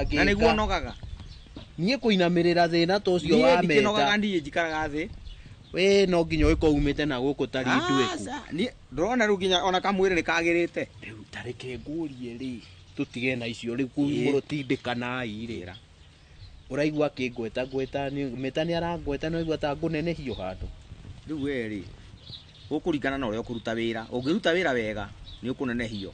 Na nĩguo Ngĩka. nogaga. Niĩ kũinamĩrĩra thĩna ta ũcio Niĩ wa ndikĩnogaga meta. niĩ njikaraga thĩ. We no nginya ũgĩkorwo umĩte na gũkũ tarĩ nduĩku. Aca, niĩ ndũrona rĩu nginya ona kamwĩrĩ nĩ kagĩrĩte. Rĩu ta reke ngũrie rĩ, tũtige na icio rĩu Ĩĩ. mũrũtindĩkanai rĩ. Ũraigua akĩngweta ngweta meta nĩ arangweta nĩ waigua ta ngũnenehio handũ. Rĩu we rĩ, gũkũringana na ũrĩa ũkũruta wĩra. Ũngĩruta wĩra wega, nĩ ũkũnenehio.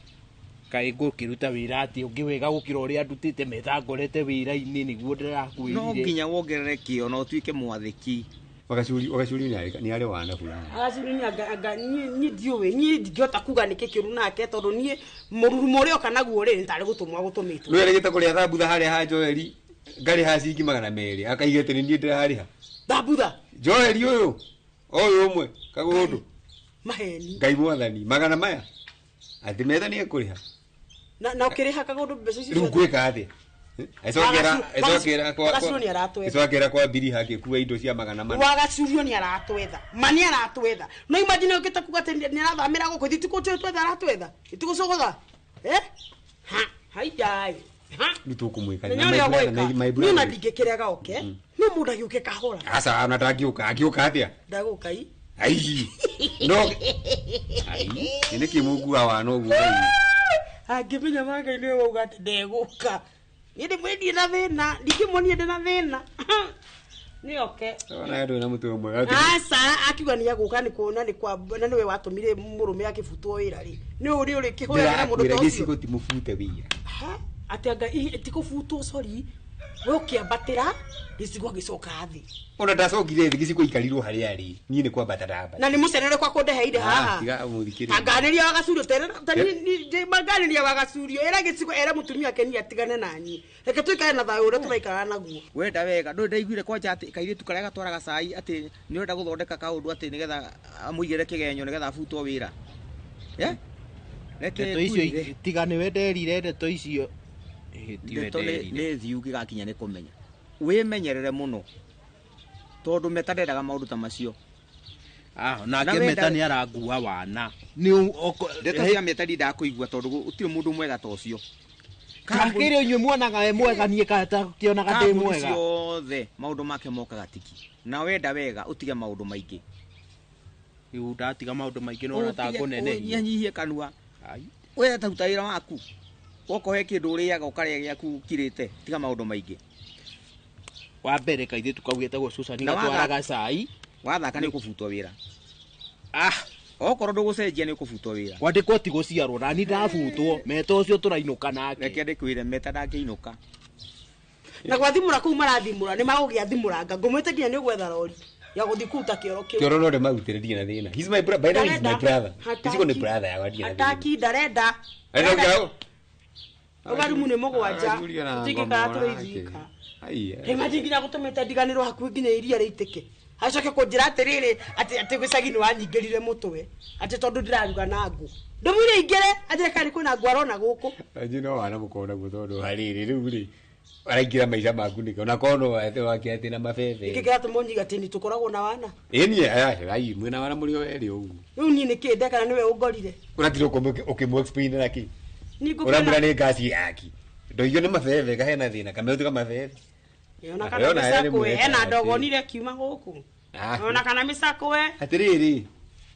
Kaĩ ngũkĩruta wĩra atĩ ũngĩ wega gũkĩra ũrĩa ndutĩte metha ngorete wĩra-inĩ nĩguo No ndĩrakwĩrire. nginya wongerere kĩo na ũtuĩke mwathĩki. Wakacuri wakacuri ni arĩ wana fulani. Agacuri ni anga anga niĩ ndiũĩ niĩ ndingĩhota kuga nĩkĩ kĩũru nake tondũ niĩ mũrurumo ũrĩa oka naguo rĩ nĩ tarĩ gũtũmwo agũtũmĩtwo. Nĩ erĩgĩte kũrĩa thambutha harĩa ha Joeli ngarĩha ciringi 200 akaiga atĩ nĩ niĩ ndĩrarĩha. Thambutha Joeli ũyũ ũyũ ũmwe kagũndũ maheni Ngai mwathani magana maya atĩ metha nĩ ekũrĩha. na ũkĩrĩha kagũndũ mbeca icio Rĩu ciothe. ngwĩka atĩa? Ecokera kwa Wagacurio nĩ aratwetha. ecokera kwa biriha akĩkua indo cia 400. Wagacurio nĩ aratwetha ma nĩ aratwetha no imagine ũkĩte kuga atĩ nĩ arathamĩra gũkũ ithuĩ tikũnjũĩ twetha aratwetha itigũcogotha eh ha haijai ha Rĩu tũkũmwĩka menya ũrĩa ũgwĩka niĩ ona ndingĩkĩrega oke no mũndũ agĩũke kahora Aca ona ndangĩũka angĩũka atĩa? ndagũka i Ai. No. Ai. Nĩ kĩ mũngua wana ũguo ai. Angĩmenya mangai nĩwe wauga atĩ ndegũka niĩ ndĩmwĩndie na thĩna ndingĩmuonie ndĩ na thĩna nĩ oke. Ona ndũ na mũtwe mwega. Aca akiuga nĩ agũka nĩ kuona nĩ kwa na nĩwe watũmire mũrũme akĩbutwo wĩra rĩ nĩ ũrĩ ũrĩ kĩhũyagĩra mũndũ ta Ndĩrakwĩra ũcio. gĩcigo ti mũbute wĩra. Ha, atĩ anga ti kũbutwo sorry we ũkĩambatĩra gĩcigo agĩcoka thĩ. Ona ndacokire thĩ gĩcigo ikarirwo harĩa arĩ. Niĩ nĩ kwambata ndambata. Na nĩ mũcenere kwa kũndeheire haha. Tiga mũthikĩrĩrie. Anganĩria wagacurio manganĩria wagacurio ĩra gĩcigo ĩra mũtumia kenia atigane naniĩ reke tũikare na thayũ ũrĩa tũraikara naguo. Wenda wega, ndũĩ ndaiguire kwanja atĩ kairĩtu karĩa gatwaraga cai atĩ nĩ ũrenda gũthondeka kaũndũ atĩ nĩgetha amũigĩre kĩgenyo nĩgetha abutwo wĩra. Eh? Reke Ndeto icio ngwĩre. tiga nĩwe nderire ndeto icio. Ĩhĩ, tiwe Ndeto nĩ nderire. nĩ thiu gĩgakinya nĩ kũmenya. Wĩmenyerere mũno tondũ meta ndendaga maũndũ ta macio. Ah, Na nake wenda- meta nĩ arangua wana. Nĩ Ndeto cia meta ndindaga kũigua tondũ gũtirĩ mũndũ mwega ta ũcio. Kakĩrĩ inyuĩ muonaga we mwega niĩ kĩonaga ndĩ Kambuni mwega. ciothe maũndũ make mokaga tiki. Na wenda wega ũtige maũndũ maingĩ. Rĩu ndatiga maũndũ maingĩ nona ta Ũtige- ngũnenehio. ũnyihanyihie kanua. Ai. We ta ruta wĩra waku. Woka he kĩndũ ũrĩaga ũkarĩa gĩaku ũkirĩte tiga maũndũ maingĩ. Wa mbere kairĩtu kau getagwo Susan Na gatwaraga cai. Wathaka nĩ ũkũbutwo wĩra. Ah, Okorwo ndũgũcenjia nĩ ũkũbutwo wĩra. kwandĩkwo ti gũciarwo na ni ndabutwo meta ũcio tũrainũka nake. Reke ndĩkwĩre meta ndangĩinũka. Na gwathimũra kũu marathimũra nĩ magũgĩa thimũranga ngũmwĩte nginya nĩ ũgwetha rori ya gũthiĩ kũruta kĩoro kĩu. Kĩoro no ndĩmarutĩre ndirĩ na thĩna. He's my brother. By the way, he's my brother. Hataki. Gĩcigo nĩ brother yakwa ndirĩ na thĩna. Hataki ndarenda. Arenda gũkĩra Ũgarumu nĩ 7 Agacuria na tũtingĩikara ngoma tũrĩ nake. ithuika. Ai. Imagine nginya gũtũmĩte ndiganĩrwo hakuhĩ nginya iria rĩitĩke acoke kũnjĩra atĩrĩrĩ atĩ atĩ gĩcagi nĩ wanyingĩrire mũtwe atĩ tondũ ndĩraruga na ngũ ndĩmwĩre ingĩre anjĩre kana kwĩna ngũ arona gũkũ. Anji no wana mũkorwo naguo tondũ harĩrĩ rĩu rĩ araingĩra maica maku nĩkĩ ona korwo no wake atĩ na mabebe. Nĩkĩ kĩratũma ũnyiga atĩ nĩ tũkoragwo na wana? Ĩ niĩ ai mwĩna wana mũrĩ o erĩ ũguo. Rĩu niĩ nĩkĩ ndeka na nĩwe ũngorire? Ũratira ũkĩmũ explain na kĩ? Niĩ ngũkĩona- Ũramwĩra nĩ ngasi yaki. Ndoigio nĩ mabebe kahena thĩna kameutuka mabebe. Ona kana Ona mĩcakwe mweka hena atĩ. ndogonire kiuma gũkũ. Ah. Ona kana mĩcakwe. Atĩrĩrĩ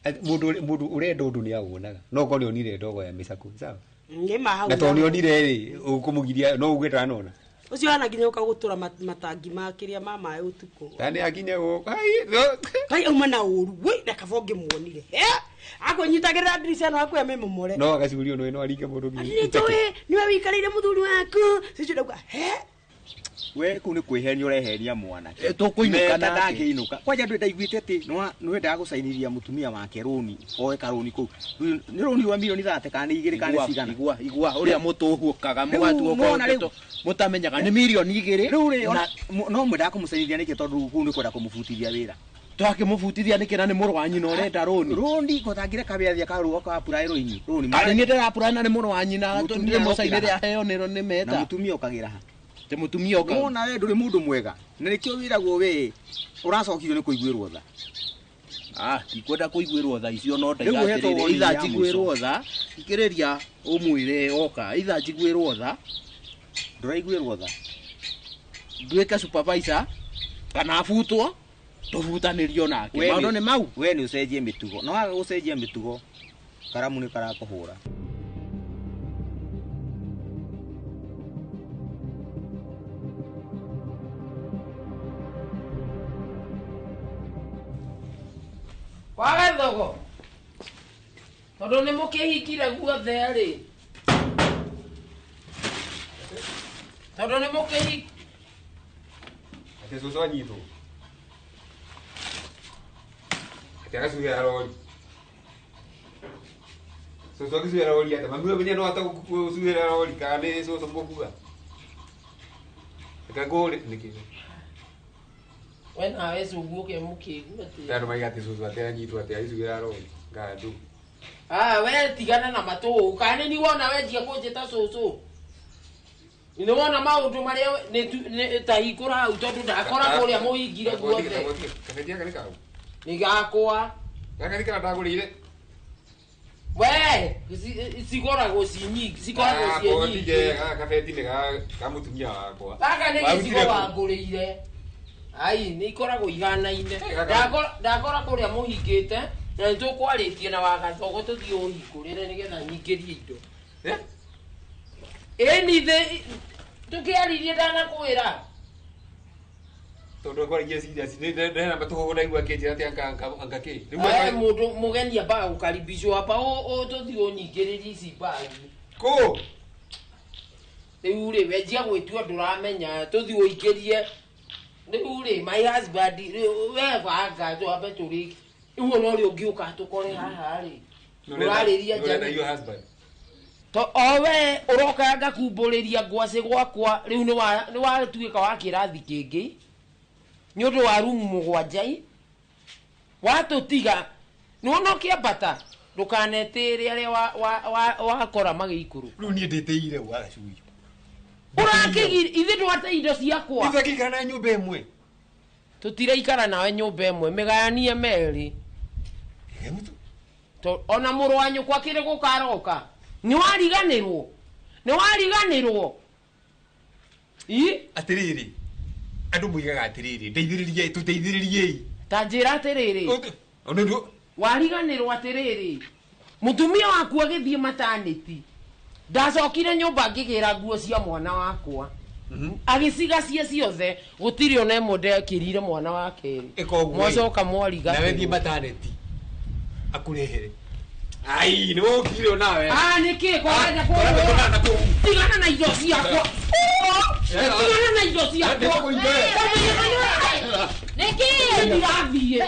mũndũ mũndũ ũrenda ũndũ nĩ awonaga no korwo nĩ onire ndogo ya mĩcakwe sawa Nĩ hau. na tondũ nĩ onire rĩ ũkũmũgiria no uge ndanona Ũcio hana nginya ũka gũtũra matangi ma kĩrĩa ma maĩ ũtukũ. ta nĩ akinye gũkũ Ai, no. Kai auma na ũru. Wĩ na kaba ũngĩmuonire. Eh? Akũnyitagĩrĩra ndirica ĩno hakuhĩ amĩmomore. no agacurio no no aringe mũndũ nginya Nĩ njũĩ nĩwe wĩikarĩire mũthuri waku. Cũcũ ndauga he. We kũu nĩ kwĩhenia ũrehenia mwanake. Eh, tũkũinũka Meta nake. ndangĩinũka. Kwanja ndũĩ ndaiguĩte atĩ nĩwendaga gũcainĩria mũtumia wake rũni oe karũni kũu. Rĩu Nĩ rũni rwa mirioni 30 kana nĩ 2 kana nĩ cigana. Igua igua ũrĩa mũtũhukaga Rĩu, mũgatuoka nĩwona rĩu? mũtamenyaga nĩ mirioni 2. Rĩu rĩ ona no mwendaga kũmũcainĩria nĩkĩ tondũ kũu nĩ kwenda kũmũbutithia wĩra. Twakĩmũbutithia nĩkĩ na nĩ mũrũ wa nyina ũrenda rũni. Rũni ko tangĩreka wĩra thia karũa ka apply rũni. Rũni. Arĩ niĩ ndĩrapurana nĩ mũrũ wa nyina Mũtumia ndĩmũcainĩre okĩra. aheo nĩ Na meta. mũtumia ũkagĩra ha. Tĩ mũtumia ũka. Wona we ndũrĩ mũndũ mwega. Na nĩkĩo wĩragwo we ũracokirio nĩ kũiguĩrwo tha. Ah, ndikwenda kũiguĩrwo tha icio no ndaiga Rĩu ũhetwo atĩrĩrĩ warning itha ya njiguĩrwo tha ikĩrĩria ũmwĩre oka itha njiguĩrwo tha Ndũraiguĩrwo tha. Nduĩke supervisor kana abutwo tũbutanĩrio nake. Maũndũ nĩ mau. We nĩ ũcenjie mĩtugo. Na waga gũcenjia mĩtugo, karamu nĩ karakũhũra. Wagathogo tondũ nĩ mũkĩhingire guothe rĩ, tondũ nĩ mũkĩhi Atĩ cũcũ anyitwo. Atĩ agacuhĩra rori. Cũcũ agĩcuhĩra rori atĩ mami ũmenya no ahote gũcuhĩra rori kana nĩ cũcũ mũkua. Reke ngũhũre nĩkĩ? We nawe cũguo ke mũkĩgu atĩ Andũ maiga atĩ cũcũ atĩ anyitwo atĩ agĩcuhĩra rori. Ngandũ. Ah, we tigana na matũ kana nĩ wona wenjia kũnjĩta cũcũ nĩ wona maũndũ marĩa nĩ ta hingũra hau tondũ ndakora kũrĩa mũhingire guothe. Kabeti gaka nĩ kau. Nĩ gakwa. Gaka nĩ karĩa ndagũrĩire. We cigoragwo ci nyingĩ, cikoragwo ciĩ nyingĩ. Gaka kabeti nĩ ka mũtumia wakwa. Gaka nĩ gĩcigo wangũrĩire. Ai, nĩ ikoragwo ihanaine. Ndakora kũrĩa mũhingĩte na nĩ tũkwarĩtie na wagathogo tũthiĩ ũhingũrĩre nĩgetha nyingĩrie indo. Ĩni thĩ tũkĩaririe ndanakwĩra. Tondũ akwaragia serious nĩ ndena matũhũhũ ndaigua akĩnjĩra atĩ anga kĩ. Rĩu mũndũ mũgeni ambaga gũkaribicwo hapa tũthiĩ ũnyingĩrĩrie ici mbagi. Kũ? Rĩu rĩ wenjia gwĩtua ndũramenya tũthiĩ ũingĩrie. Rĩu rĩ my husband we banga twambe tũrĩkie. Rĩu ona ũrĩa ũngĩũka tũkore haha rĩ. Ũrarĩria nja. To owe ũroka ngakumbũrĩria ngwacĩ gwakwa rĩu nĩ watuĩka wa kĩrathi kĩngĩ nĩ ũndũ wa rumu mũgwanja i watũtiga nĩ wona ũkĩambata ndũkanetĩĩre arĩa wakora magĩikũrũka. Rĩu niĩ ndĩtĩire wagacuio. Ũrakĩgiri ithuĩ ndwate indo ciakwa. Ithuĩ tũikara nawe nyũmba ĩmwe. Tũtiraikara nawe nyũmba ĩmwe mĩgayanie merĩ. Ona mũrũ wa nyũkwa akĩrĩ gũka aroka. Nĩ wariganĩrwo. Nĩ wariganĩrwo. I? Atĩrĩrĩ. Andũ moigaga atĩrĩrĩ, ndeithĩrĩriei, tũteithĩrĩriei. Ta njĩra atĩrĩrĩ. Wariganĩrwo atĩrĩrĩ. Mũtumia waku agĩthiĩ maternity. Ndacokire nyũmba ngĩgĩra nguo cia mwana wakwa. Agĩcigacia ciothe gũtirĩ ona ĩmwe ndekĩrire mwana wa kerĩ. Mwacoka mwariganĩrwo. Nawe thiĩ maternity. Akũrehere. Ai, nĩ wokire onawe. Ah, nĩkĩ kwenda kũrũa. Tigana na indo ciakwa. Tigana na indo ciakwa. Nĩkĩ? Ndirathiĩ.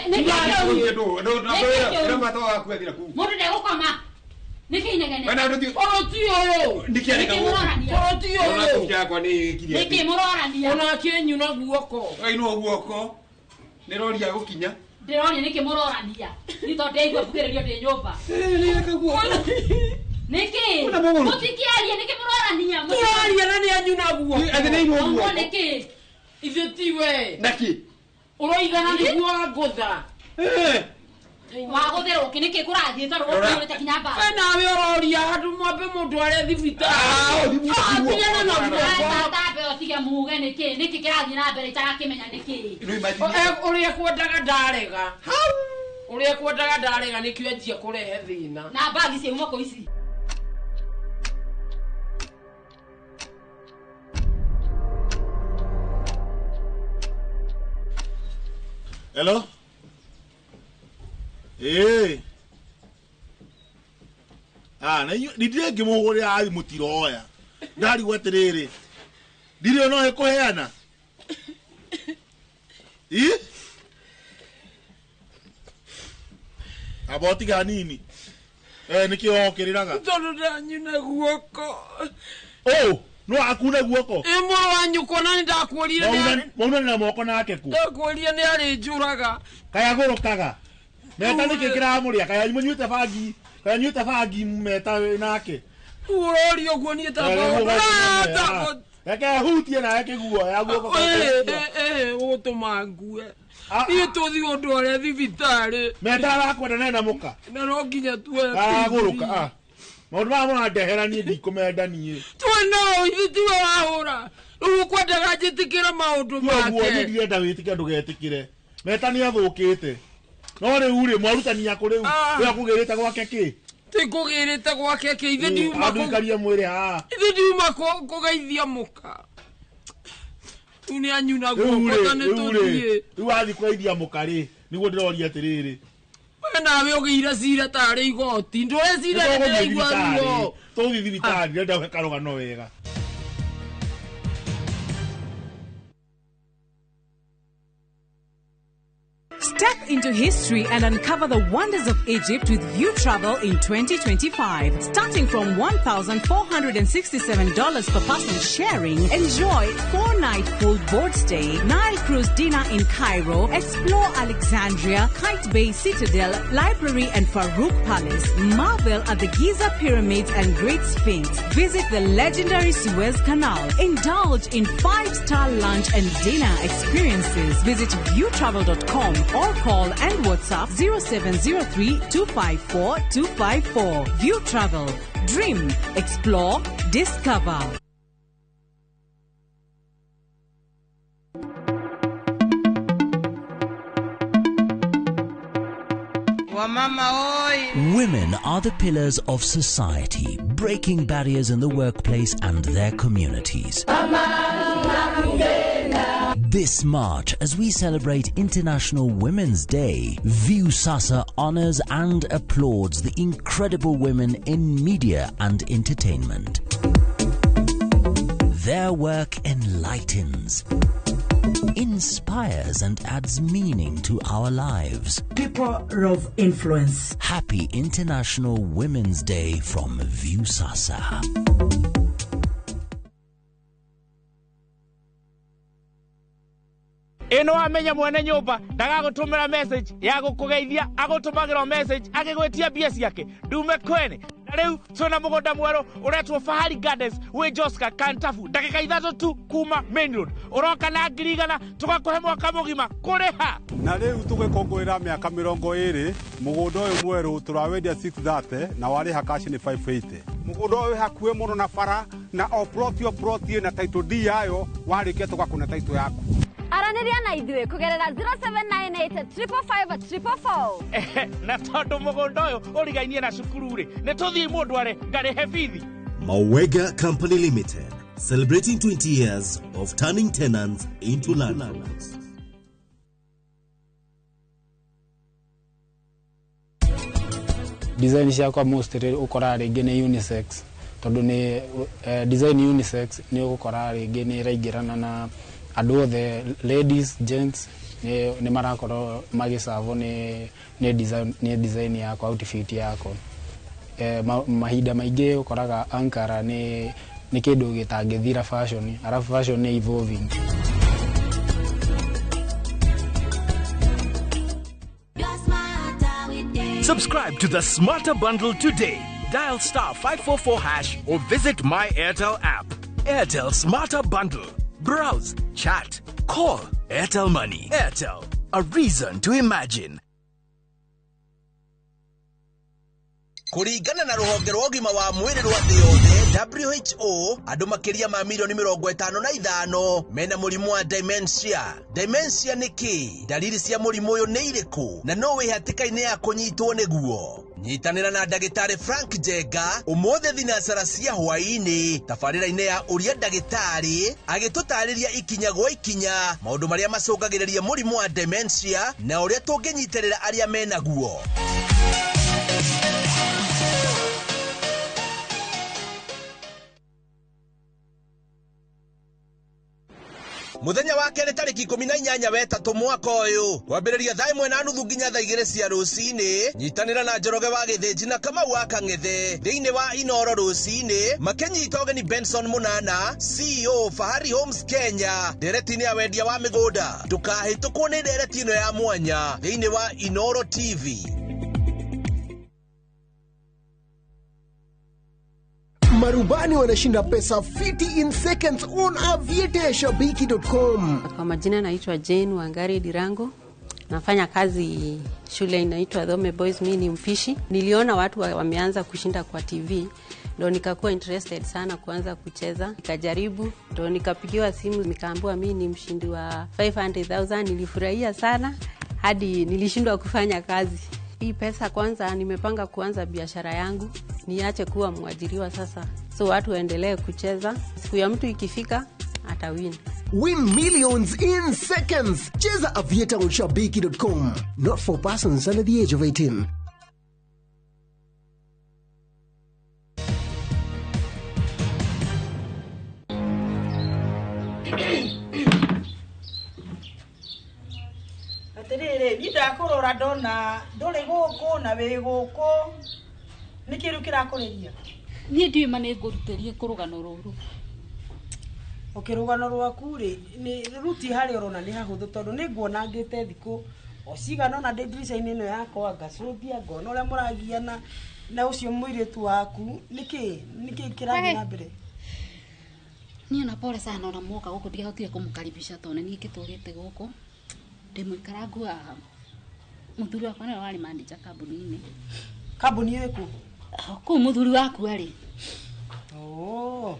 Mũndũ ndegũkoma. Nĩkĩ inegene? Ũrũti ũyũ. Ũrũti ũyũ. Nĩkĩ mũrorania? Ona akĩnyuna guoko. Ainwo guoko. Nĩ rori ya gũkinya. Ndĩroria nĩkĩ mũrorania? Nĩ tondũ ndaigua mbugĩrĩrio ndĩ nyũmba. Nĩkĩ? Mũtikĩarie nĩkĩ mũrorania? Tũraria na nĩ anyuna guoko. Atĩ nĩ ainwo guoko. Nĩkĩ? Ithuĩ ti we. Nĩkĩ? Ũroigana nĩguo wangũtha. Wagũthĩrwo kĩ nĩkĩ kũrathiĩ tondũ ũkũhũrĩte kinya mbara. We nawe ũroria handũ mwambe mũndũ arĩa thibitarĩ. Tigana na guoko. Tambe ũtige muge nĩkĩ nĩkĩ kĩrathiĩ na mbere itarakĩmenya nĩkĩ. Ũrĩa kwendaga ndarega. Ũrĩa kwendaga ndarega nĩkĩo anjia kũrehe thĩna. Na mbagi ciauma kũ ici? Hello? Eh. Ah, na inyuĩ ndire ngĩmũhũrĩra mũtiroya. Ndarigwo atĩrĩrĩ. Ndirĩ no ĩkũheana. Ĩ? Amba ũtiga hanini. Eh, nĩkĩ wokĩrĩraga? Tondũ ndanyuna guoko. Ũ, no akuna guoko. Ĩ mũrũ wa nyũkwa na nĩ ndakuorire nĩ Waunanĩra moko nake kũ? Ndakuorire nĩ arĩnjũraga. Kaya gũrũkaga. Meta nĩkĩ kĩramũrĩa? Kaya mũnyuĩte bangi? Kaya nyuĩte bangi meta nake? Ũroria ũguo niĩ ta Reke hutie nawe kĩguoya guoko. Ũgũtũma ngue. Niĩ tũthiĩ ũndware thibitarĩ. Meta arakwenda na ena mũka. Na no nginya tuoe. Aragũrũka. Maũndũ maya mũrandehera niĩ ndikũmenda niĩ. Tuona ithuĩ tiwe wahũra. Rĩu ũkwendaga njĩtĩkĩre maũndũ Koguo niĩ make. ndirenda wĩtĩke ndũgetĩkĩre. Meta nĩ athũkĩte. No rĩu rĩ mwarutani akũ rĩu ũrĩa kũgĩrĩte gwake kĩ? Ti kũgĩrĩte gwake kĩ ithuĩ ndiuma Andũ ikarie mwĩrĩ haha. Ithuĩ ndiuma kũgeithia mũka. Rĩu nĩ anyuna Rĩu guoko rĩ, ta nĩ rĩu rĩ, tũthiĩ. rĩu wathiĩ kũgeithia mũka rĩ, nĩguo ndĩroria atĩrĩrĩ. We nawe ũgĩire cira tarĩ igoti. Ndũe cira Nĩ tũgũthiĩ ndĩraigua thibitarĩ. ruo. Tũgũthiĩ thibitarĩ, ndĩrenda ũhe karũgano wega. Step into history and uncover the wonders of Egypt with View Travel in 2025. Starting from $1,467 per person sharing, enjoy 4-night full board stay, Nile cruise dinner in Cairo, explore Alexandria, Kite Bay Citadel, Library and Farouk Palace, marvel at the Giza Pyramids and Great Sphinx, visit the legendary Suez Canal, indulge in 5-star lunch and dinner experiences. Visit viewtravel.com or call and WhatsApp 0703 254 254. View Travel. Dream, explore, discover. Wamama oi. Women are the pillars of society, breaking barriers in the workplace and their communities. This March, as we celebrate International Women's Day, Viusasa honors and applauds the incredible women in media and entertainment. Their work enlightens, inspires and adds meaning to our lives. People of influence. Happy International Women's Day from Viusasa. Ĩno wamenya mwene nyũmba ndagagũtũmĩra message ya gũkũgeithia, agũtũmagĩra message agĩgwĩtia mbia ciake ndume kwene. Na rĩu twĩna mũgũnda mwerũ ũretwo Fahari Gardens wĩ Joska Kantafu, ndagĩka 3 tu kuma main road. Ũroka na 100,000 tũgakũhe mwaka mũgima kũrĩha. Na rĩu tũgĩkũngũĩra mĩaka 20 mũgũnda ũyũ mwerũ tũrawendia 630 na warĩha cash nĩ 580. Mũgũnda ũyũ wĩ hakuhĩ mũno na bara na o plot o plot ĩna title deed yayo, warĩkia tũgakũne title yaku. Aranĩria na ithuĩ kũgerera 0798 555 444. Na tondũ mũgũnda ũyũ ũrigainie na cukuru rĩ, nĩ tũthiĩ mũndware ngarĩhe bithi. Mawega Company Limited, celebrating 20 years of turning tenants into landlords. Design ciakwa mostly ũkoraga rĩngĩ nĩ unisex, tondũ nĩ design unisex nĩ ũgũkora rĩngĩ nĩ ĩraingĩrana na andũ othe, ladies, gents, nĩ marakorwo magĩcavwo nĩ design yakwa, outfit yakwa. Mahinda maingĩ ũkoraga Ankara nĩ kĩndũ gĩtangĩthira fashion, arabu fashion nĩ evolving. Subscribe to the Smarter Bundle today. Dial star 544# or visit My Airtel app. Airtel Smarter Bundle. Browse, chat, call. Airtel Money. Airtel, a reason to imagine. Kũringana na rũhonge rwa ũgima wa mwĩrĩ rwa thĩ yothe WHO, andũ makĩria ma milioni 55 mena mũrimũ wa dementia. Dementia nĩ kĩ? Dalili cia mũrimũ ũyũ nĩ irĩkũ? Na no wĩ hatĩka-inĩ ya kũnyitwo nĩguo? Nyitanĩra na ndagĩtarĩ Frank Njenga ũmũthĩ thinacara cia hwaĩ-inĩ tabarĩra-inĩ ya Ũria Ndagĩtarĩ, agĩtũtarĩria ikinya gwa ikinya maũndũ marĩa macũngagĩrĩria mũrimũ wa dementia na ũrĩa tũngĩnyitĩrĩra arĩa menaguo. Muthenya wa kerĩ tarĩki 18 wetatũ mwaka ũyũ kwambĩrĩria thaa 1:30 nginya thaa 2 cia rũcinĩ, nyitanĩra na Njoroge wa Gĩthĩnji na Kamau wa Kang'ethe thĩinĩ wa Inoro rũcinĩ makĩnyita ũgeni Benson Munana, CEO Fahari Homes Kenya, ndereti-inĩ ya wendia wa mĩgũnda. Ndũkahĩtũkwo nĩ ndereti ĩno ya mwanya thĩinĩ wa Inoro TV. Marubani wanashinda pesa fiti in seconds on aviateashabiki.com. Kwa majina naitwa Jane Wangari Dirango. Nafanya kazi shule inaitwa Dhome Boys, mimi ni mpishi. Niliona watu wameanza kushinda kwa TV, ndo nikakuwa interested sana kuanza kucheza. Nikajaribu, ndo nikapigiwa simu nikaambiwa mimi ni mshindi wa 500,000. Nilifurahia sana hadi nilishindwa kufanya kazi. Hii pesa kwanza nimepanga kuanza biashara yangu, niache kuwa mwajiriwa sasa. So watu waendelee kucheza. Siku ya mtu ikifika atawin. Win millions in seconds. Cheza Aviator on Shabiki.com. Not for persons under the age of 18. Atiriri, niĩ ndakũrora ndona ndũrĩ gũkũ na wĩ gũkũ, nĩkĩ rĩu kĩrakũrĩria? Niĩ ndiũĩ ma nĩ ngũrutĩrie kũrũgano rũrũ. Okay, rũgano rwaku rĩ, nĩ ruti harĩa ũrona nĩ hahũthũ tondũ nĩ nguona ngĩte thikũ o cigana ũna ndĩ ndirica-inĩ ĩno yakwa ngacũthia ngona ũrĩa mũragiana na ũcio mũirĩtu waku, nĩkĩ nĩkĩ kĩrathiĩ na mbere? Niĩ ona pole sana ona mwoka gũkũ ndiahotire kũmũkaribisha tondũ nĩ niĩ ngĩtũrĩte gũkũ ndĩ mũikarangu haha. Mũthuri wakwa nĩwe warĩ manager kambuni-inĩ. Kambuni ĩrĩkũ? Kũu mũthuri waku arĩ.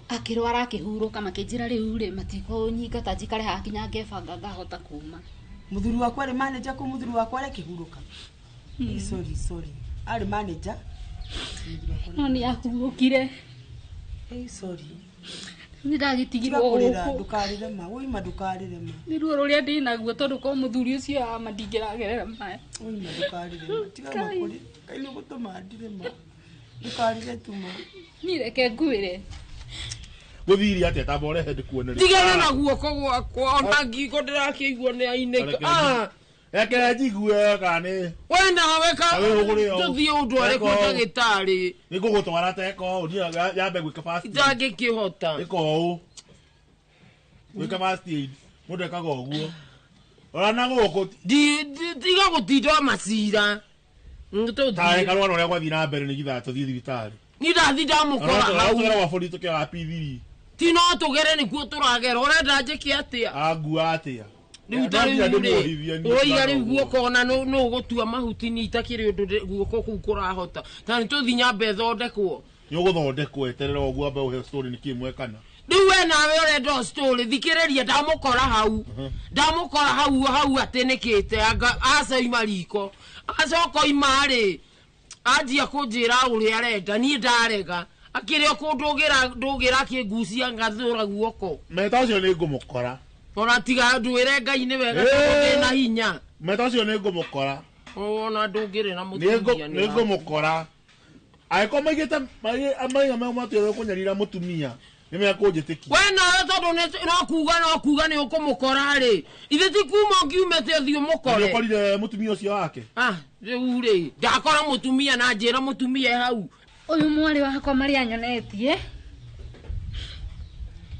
Akĩrwara akĩhurũka makĩnjĩra rĩu rĩ matikũnyingata njikare haha nginya ngebanga ngahota kuma. Mũthuri wakwa arĩ manager kũu, mũthuri wakwa arĩ akĩhurũka? Sorry, sorry. Arĩ manager? No nĩ ahurũkire. Sorry. Nĩ ndagĩtigirwo gũkũ. Ndũkarĩre ma, ũima ndũkarĩre ma. Nĩ ruo rũrĩa ndĩnaguo tondũ korwo mũthuri ũcio ama ndingĩragerera maya. Ũima ndũkarĩre ma, tiga makũrĩ. Ngai nĩ ũgũtũma ndire ma. Ndũkarĩre tu ma. Niĩ reke ngwĩre. Gũthiire atĩa tamba ũrehe ndĩkuonerie. Tigana na guoko gwakwa ona ngingo ndĩrakĩigua nĩ ainĩka. Reke njigue kana nĩ. We nawe ka tũthiĩ ũndware kwa ndagĩtarĩ. Nĩ ngũgũtwara teka ũũ, niĩ nyambe gwĩka first aid. Itangĩkĩhota. Ĩka ũũ. Gwĩka first aid. Mũndũ ekaga ũguo. Ora na gũkũ. Tiga gũtinda macira. Tarĩ karwara ũrĩa gwathiĩ na mbere nĩgetha tũthiĩ thibitarĩ. Niĩ ndathiĩ ndamũkora hau. Tũgere gwa borithi tũkĩoya P3. Ti no tũgere nĩkuo tũragera, ũrenda njĩke atĩa? Angua atĩa? Rĩu ta rĩu rĩ, ũroiga rĩu guoko ona nũ ũgũtua mahuti niĩ itakĩrĩ ũndũ guoko kũu kũrahota. Ta nĩ tũthiĩ nyambe thondekwo. Nĩ ũgũthondekwo, eterera ũguo ambe ũhe story nĩkĩ mwekana. Rĩu we nawe ũrenda story, thikĩrĩria ndamũkora hau. Ndamũkora hau hau atĩnĩkĩte anga aca riko. Acoka oima rĩ, anjia kũnjĩra ũrĩa arenda, niĩ ndarega. Akĩrĩ o kũndũgĩra ndũgĩra akĩngucia ngathũra guoko. Meta ũcio nĩ ngũmũkora. Ona tiga ndwĩre Ngai nĩ wega tondũ ndĩna hinya. Meta ũcio nĩ ngũmũkora. Ona ndũngĩrĩ na mũtumia nĩ ngũmũkora. Angĩkorwo maigĩte maiga matiũĩ kũnyarira mũtumia nĩ mekũnjĩtĩkia. We nawe tondũ no kuga nĩ ũkũmũkora rĩ, ithe ti kuma ũngiumĩte ũthiĩ ũmũkore. Nĩ ũkorire mũtumia ũcio wake? Ah, rĩu rĩ, ndakora mũtumia na njĩra mũtumia e hau. Ũyũ mwarĩ wakwa marĩa anyonetie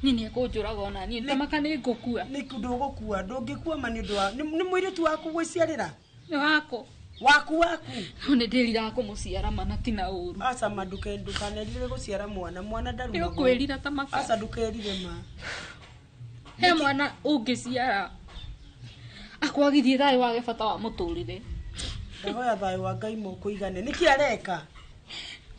niĩ nĩ ekũnjũraga ona niĩ ndamaka nĩ ngũkua. Nĩ ndũgũkua, ndũngĩkua ma nĩ ũndũ wa nĩ mũirĩtu waku gwĩciarĩra? Nĩ wakwa. Waku waku? No nĩ ndĩriraga kũmũciara ma na ti na ũru. Aca ma ndũkanerire gũciara mwana, mwana ndarumagwo. Nĩ ũkwĩrira ta maka. Aca ndũkerire ma. He mwana ũngĩciara akwagithie thayũ wage bata wa mũtũrĩre. Ndahoya thayũ wa Ngai mũkũigane. Nĩkĩ areka?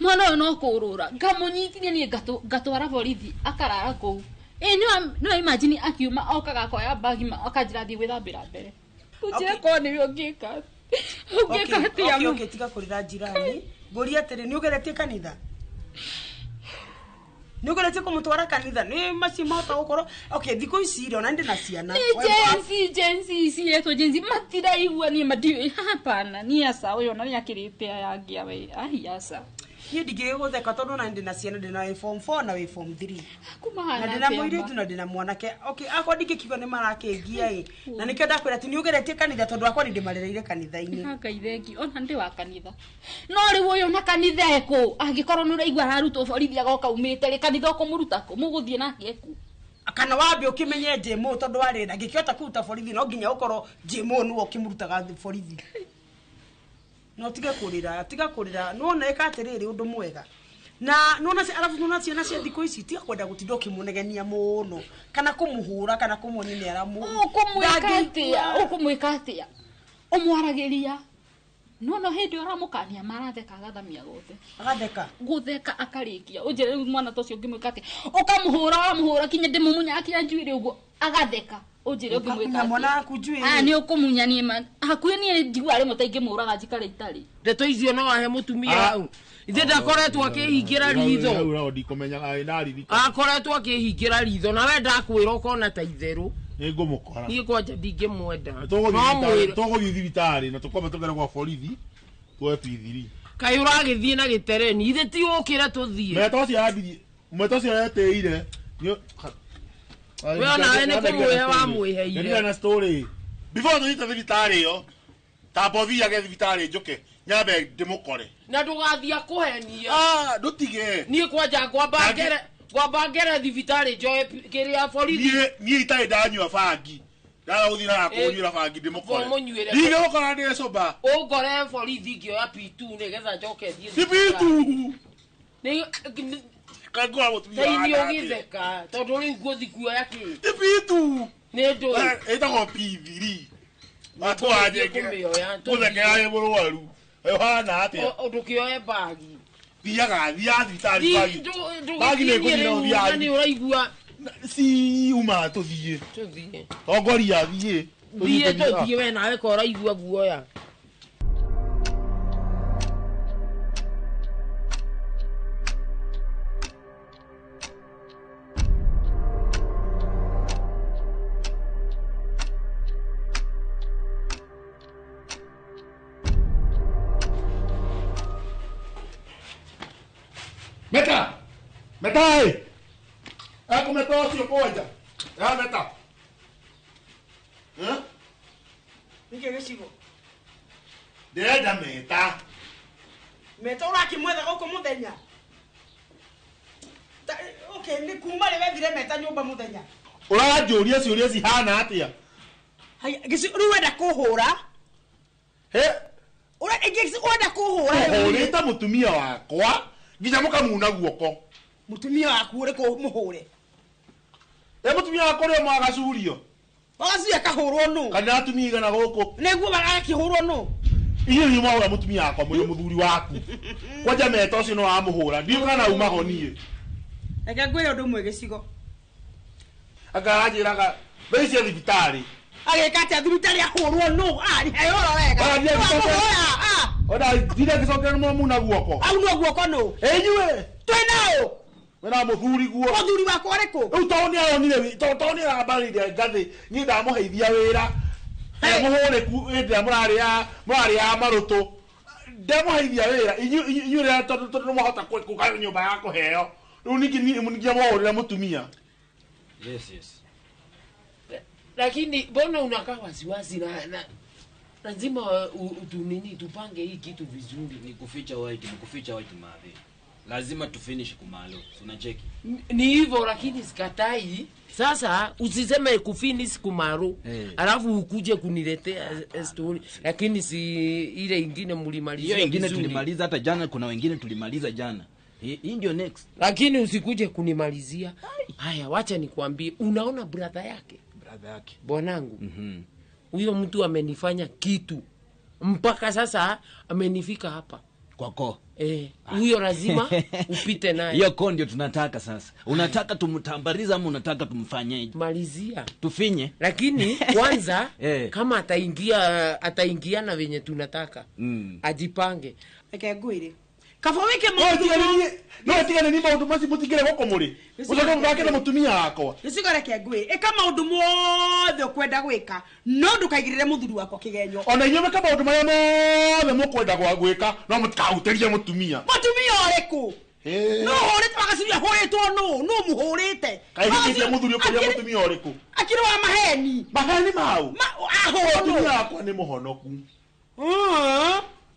Mwana ũyũ no kũrũra ngamũnyitithia niĩ ngatwara borithi akarara kũu. Ĩ no imagine akiuma okaga akoya bagi akanjĩra thiĩ gwĩthambĩra mbere. Ũnjĩre korwo nĩwe ũngĩka. Ũngĩka atĩa? Okay, tiga kũrĩra njirani. Ngũria atĩrĩ, nĩ ũgeretie kanitha? Nĩ ũgeretie kũmũtwara kanitha? Nĩ macio mahota gũkorwo. Okay, thikũ ici rĩ, ona ndĩ na ciana. Nĩ Gen Z ici iretwo Gen Z matiraigua niĩ mandiũĩ. Hapana, niĩ aca ũyũ ona nĩ akĩrĩte aya angĩ awe. Ai aca. Niĩ ndingĩgũtheka tondũ ona ndĩ na ciana, ndĩ na wĩ form 4 na wĩ form 3. Kũmahana Na ndĩ na mũirĩtu na ndĩ na mwanake. Okay, akwa ndingĩkiuga nĩ marakĩngia ĩ. Na nĩkĩo ndakwĩra atĩ nĩ ũgeretie kanitha tondũ akwa nĩ ndĩmarereire kanitha-inĩ. Ngai thengi, ona ndĩ wa kanitha. No rĩu ũyũ na kanitha ekũ, angĩkorwo nĩ ũraigua ararutwo borithi agoka umĩte rĩ, kanitha ũkũmũruta kũ? Mũgũthiĩ nake ekũ? Kana wambe ũkĩmenye Jemo tondũ warĩ ndangĩkĩhota kũruta borithi no nginya ũkorwo Jemo nĩwe ũkĩmũrutaga borithi. No tiga kũrĩra, tiga kũrĩra. Nĩwona ĩka atĩrĩrĩ ũndũ mwega. Na nĩwona arabu nĩwona ciana cia thikũ ici tiga kwenda gũtinda ũkĩmũnegenia mũno kana kũmũhũra kana kũmuonia nĩ aramũ. Ũkũmwĩka atĩa? Ũkũmwĩka atĩa? Ũmwaragĩria. No no hĩndĩ ũramũkania maratheka agathamia gothe. Agatheka. Gũtheka akarĩkia. Ũnjĩre rĩu mwana ta ũcio ũngĩmwĩka atĩa? Ũkamũhũra wamũhũra kinya ndĩmũmunya akinya njuĩrĩ ũguo agatheka. Ũnjĩre ũngĩmwĩka Ũkamunya mwana atĩa? waku njuĩrĩ. Ah, nĩ ũkũmunya niĩ ma. Hakuhĩ niĩ njiguaga rĩmwe ta ingĩmũraga njikare itarĩ. Ndeto icio no ahe mũtumia hau. Ithe ndakoretwo akĩhingĩra ritho. Hau ndikũmenyaga ndaririkana. Akoretwo akĩhingĩra ritho na we ndakwĩra ũkona ta itherũ. Nĩ ngũmũkora. Niĩ kwanja ndingĩmwenda. No mwĩre. Tũgũthiĩ thibitarĩ na tũkwamba tũgere gwa borithi tuoe P3. Kaĩ ũragĩthiĩ na gĩtereni ithe ti ũkĩre tũthiĩ. Meta ũcio yambirie meta ũcio yetĩire. We onawe nĩ kũmwĩhe wamwĩheire. Ndirikana na story. Before tũthiĩte thibitarĩ ĩyo tamba ũthiage thibitarĩ njũke nyambe ndĩmũkore. Na ndũgathiĩ akũhenie. Ah, ndũtige. Niĩ kwanja ngwamba ngere ngwamba ngere thibitarĩ njoe kĩrĩa borithi. Niĩ itarĩ ndanyua bangi. Ndaga gũthiĩ na kũnyuĩra bangi ndĩmũkore. Mũnyuĩre. Ndigĩgũkora ndĩ sober. Ũngore borithi ngĩoya P2 nĩgetha njoke thiĩ. Ti P2. Nĩ Kangora mũtumia Tei nĩ wa ũgĩtheka tondũ rĩu ngũthiĩ kuoya kĩ. Ti P2. Nĩ ndũĩ. Ĩtagwo P3. Atwanjeke. Kũmĩoya. Gũthekera wĩ mũrwaru. Ũhana atĩa? Ndũkĩoe bagi. Thiaga thiaga thibitarĩ bagi. Bagi nĩ Ndũgĩkinyie ngũthiĩ nayo rĩu thiaga. na nĩ ũraigua. Si uma tũthiĩ. Tũthiĩ. Tongoria thiĩ. Thiĩ tũthiĩ we nawe ko ũraigua guoya. Meta! Meta ĩ! Ekũmeta ũcio kwanja. Ya meta. Eh? Nĩkĩ gĩcigo? Ndĩrenda meta. Meta ũrakĩmwetha gũkũ mũthenya? Okay, nĩ kuma rĩ wethire meta nyũmba mũthenya? Ũranjũria ciũria cihana atĩa? Haya, gĩcigo rĩu wenda kũhũra? He? Ũrenda kũhũra rĩu? Ũhũrĩte mũtumia wakwa nginya mũkamuna guoko. Mũtumia waku ũrĩkũ mũhũre? Ĩ mũtumia wakwa ũrĩa mwagacurio. Wagacurio akahũrwo nũ? Kana atumia igana gũkũ. Nĩguo agakĩhũrwo nũ? Inyuĩ nĩ mwahũra mũtumia wakwa mũrĩ mũthuri waku. Kwanja meta ũcio no wamũhũra. Ndiũĩ kana umaho niĩ. Reke ngwĩre ũndũ ũmwe gĩcigo. Anga aranjĩraga mbei cia thibitarĩ. Agĩka atĩa thibitarĩ ahũrwo nũ? Ah, he ũhoro wega. Wamũhũra, ah. Ona ndire ngĩcokera nĩ mwamuna guoko. Aunwo guoko nũ? Inyuĩ. Twĩ nao. Wĩna mũthuri guo. Mũthuri wakwa ũrĩkũ? Rĩu tondũ nĩ aronire tondũ nĩ arambarĩire ngathĩ niĩ ndamũheithia wĩra. Mũhũrĩku hĩndĩ ĩrĩa mũrarĩaga marũtũ. Ndamũheithia wĩra inyuĩ rĩrĩa tondũ nĩ mwahota gũka nyũmba ya kũheo. Rĩu ningĩ ningĩ mwahũrĩra mũtumia. Yes, yes. Lakini mbona unakaa wasiwasi na lazima utunini tupange hii kitu vizuri. Ni kuficha white, ni kuficha white madhe. Lazima tufinish kumalo. Unacheki. Ni hivyo lakini sikatai. Sasa usiseme kufinish kumalo. Hey. Alafu ukuje kuniletea story. Lakini si ile ingine mlimalizia. Hiyo ingine tulimaliza hata jana, kuna wengine tulimaliza jana. Hii ndio next. Lakini usikuje kunimalizia. Haya, wacha nikwambie, unaona brother yake? Brother yake. Bwanangu. Huyo mtu amenifanya kitu. Mpaka sasa amenifika hapa. Kwako. Huyo lazima upite naye. Hiyo ko ndio tunataka sasa. Unataka tumtambarize ama unataka tumfanyeje? Malizia. Tufinye. Lakini kwanza kama ataingia na venye tunataka. Ajipange. Reke ngwire. Kaba wike maundu. No tigane ni maundu macio mutigire goko muri. Ucoke mũthake na mũtumia wakwa. Gĩcigo reke ngwire. Ĩka maundu mothe ũkwenda gwĩka. No ndũkaigĩrĩre mũthuri wakwa kĩgenyo. Ona inyuĩ mwĩka maundu marĩa mothe mũkwenda gwĩka no mũtikahutĩrie mũtumia. Mũtumia ũrĩkũ? No hũrĩte wagaciria hũrĩtwo nũ? Nũ mũhũrĩte? Kaĩ hĩndĩ mũthuri ũkũria mũtumia ũrĩkũ? Akĩrĩ wa maheni. Maheni mau? Ahũrwo nũ? Mũtumia wakwa nĩ mũhonoku.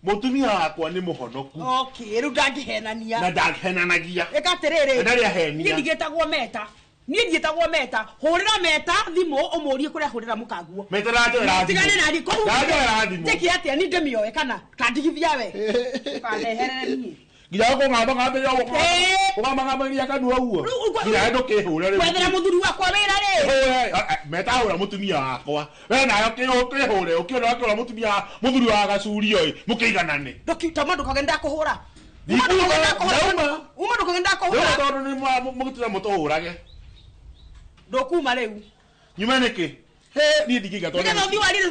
Mũtumia wakwa nĩ mũhonoku. Okay, rĩu ndangĩhenania. Na ndangĩhenanagia. Ĩka atĩrĩrĩ. Ndarĩ ahenia. Niĩ ndigĩtagwo Meta. Niĩ ndiĩtagwo Meta. Hũrĩra Meta thimũ ũmũrie kũrĩa ahũrĩra mũkaguo. Meta ndanjoera thimũ. Tigane na niĩ kũu. Ndanjoera thimũ. Njĩke atĩa niĩ ndĩmĩoe kana kandigithia we. Ũkandeherere niĩ. Nginya ũkũng'amba-ng'ambĩria ũguo. Ũng'amba-ng'ambĩria kanua ũguo. Nginya ndũkĩhũre rĩu. Gwethera mũthuri wakwa wĩra rĩ. Hũre, metahũra mũtumia wakwa. We nayo kĩhũre, ũkĩona wakĩhũra mũtumia mũthuri wa gacurio ĩ, mũkĩiganane. Ndũkitama ndũkagenda kũhũra. Uma ndũkagenda kũhũra. Tondũ nĩ mũgĩtira mũtũhũrage. Ndũkuma rĩu. Nyume nĩkĩ? Niĩ ndingĩiga tondũ nĩgetha ũthiĩ warire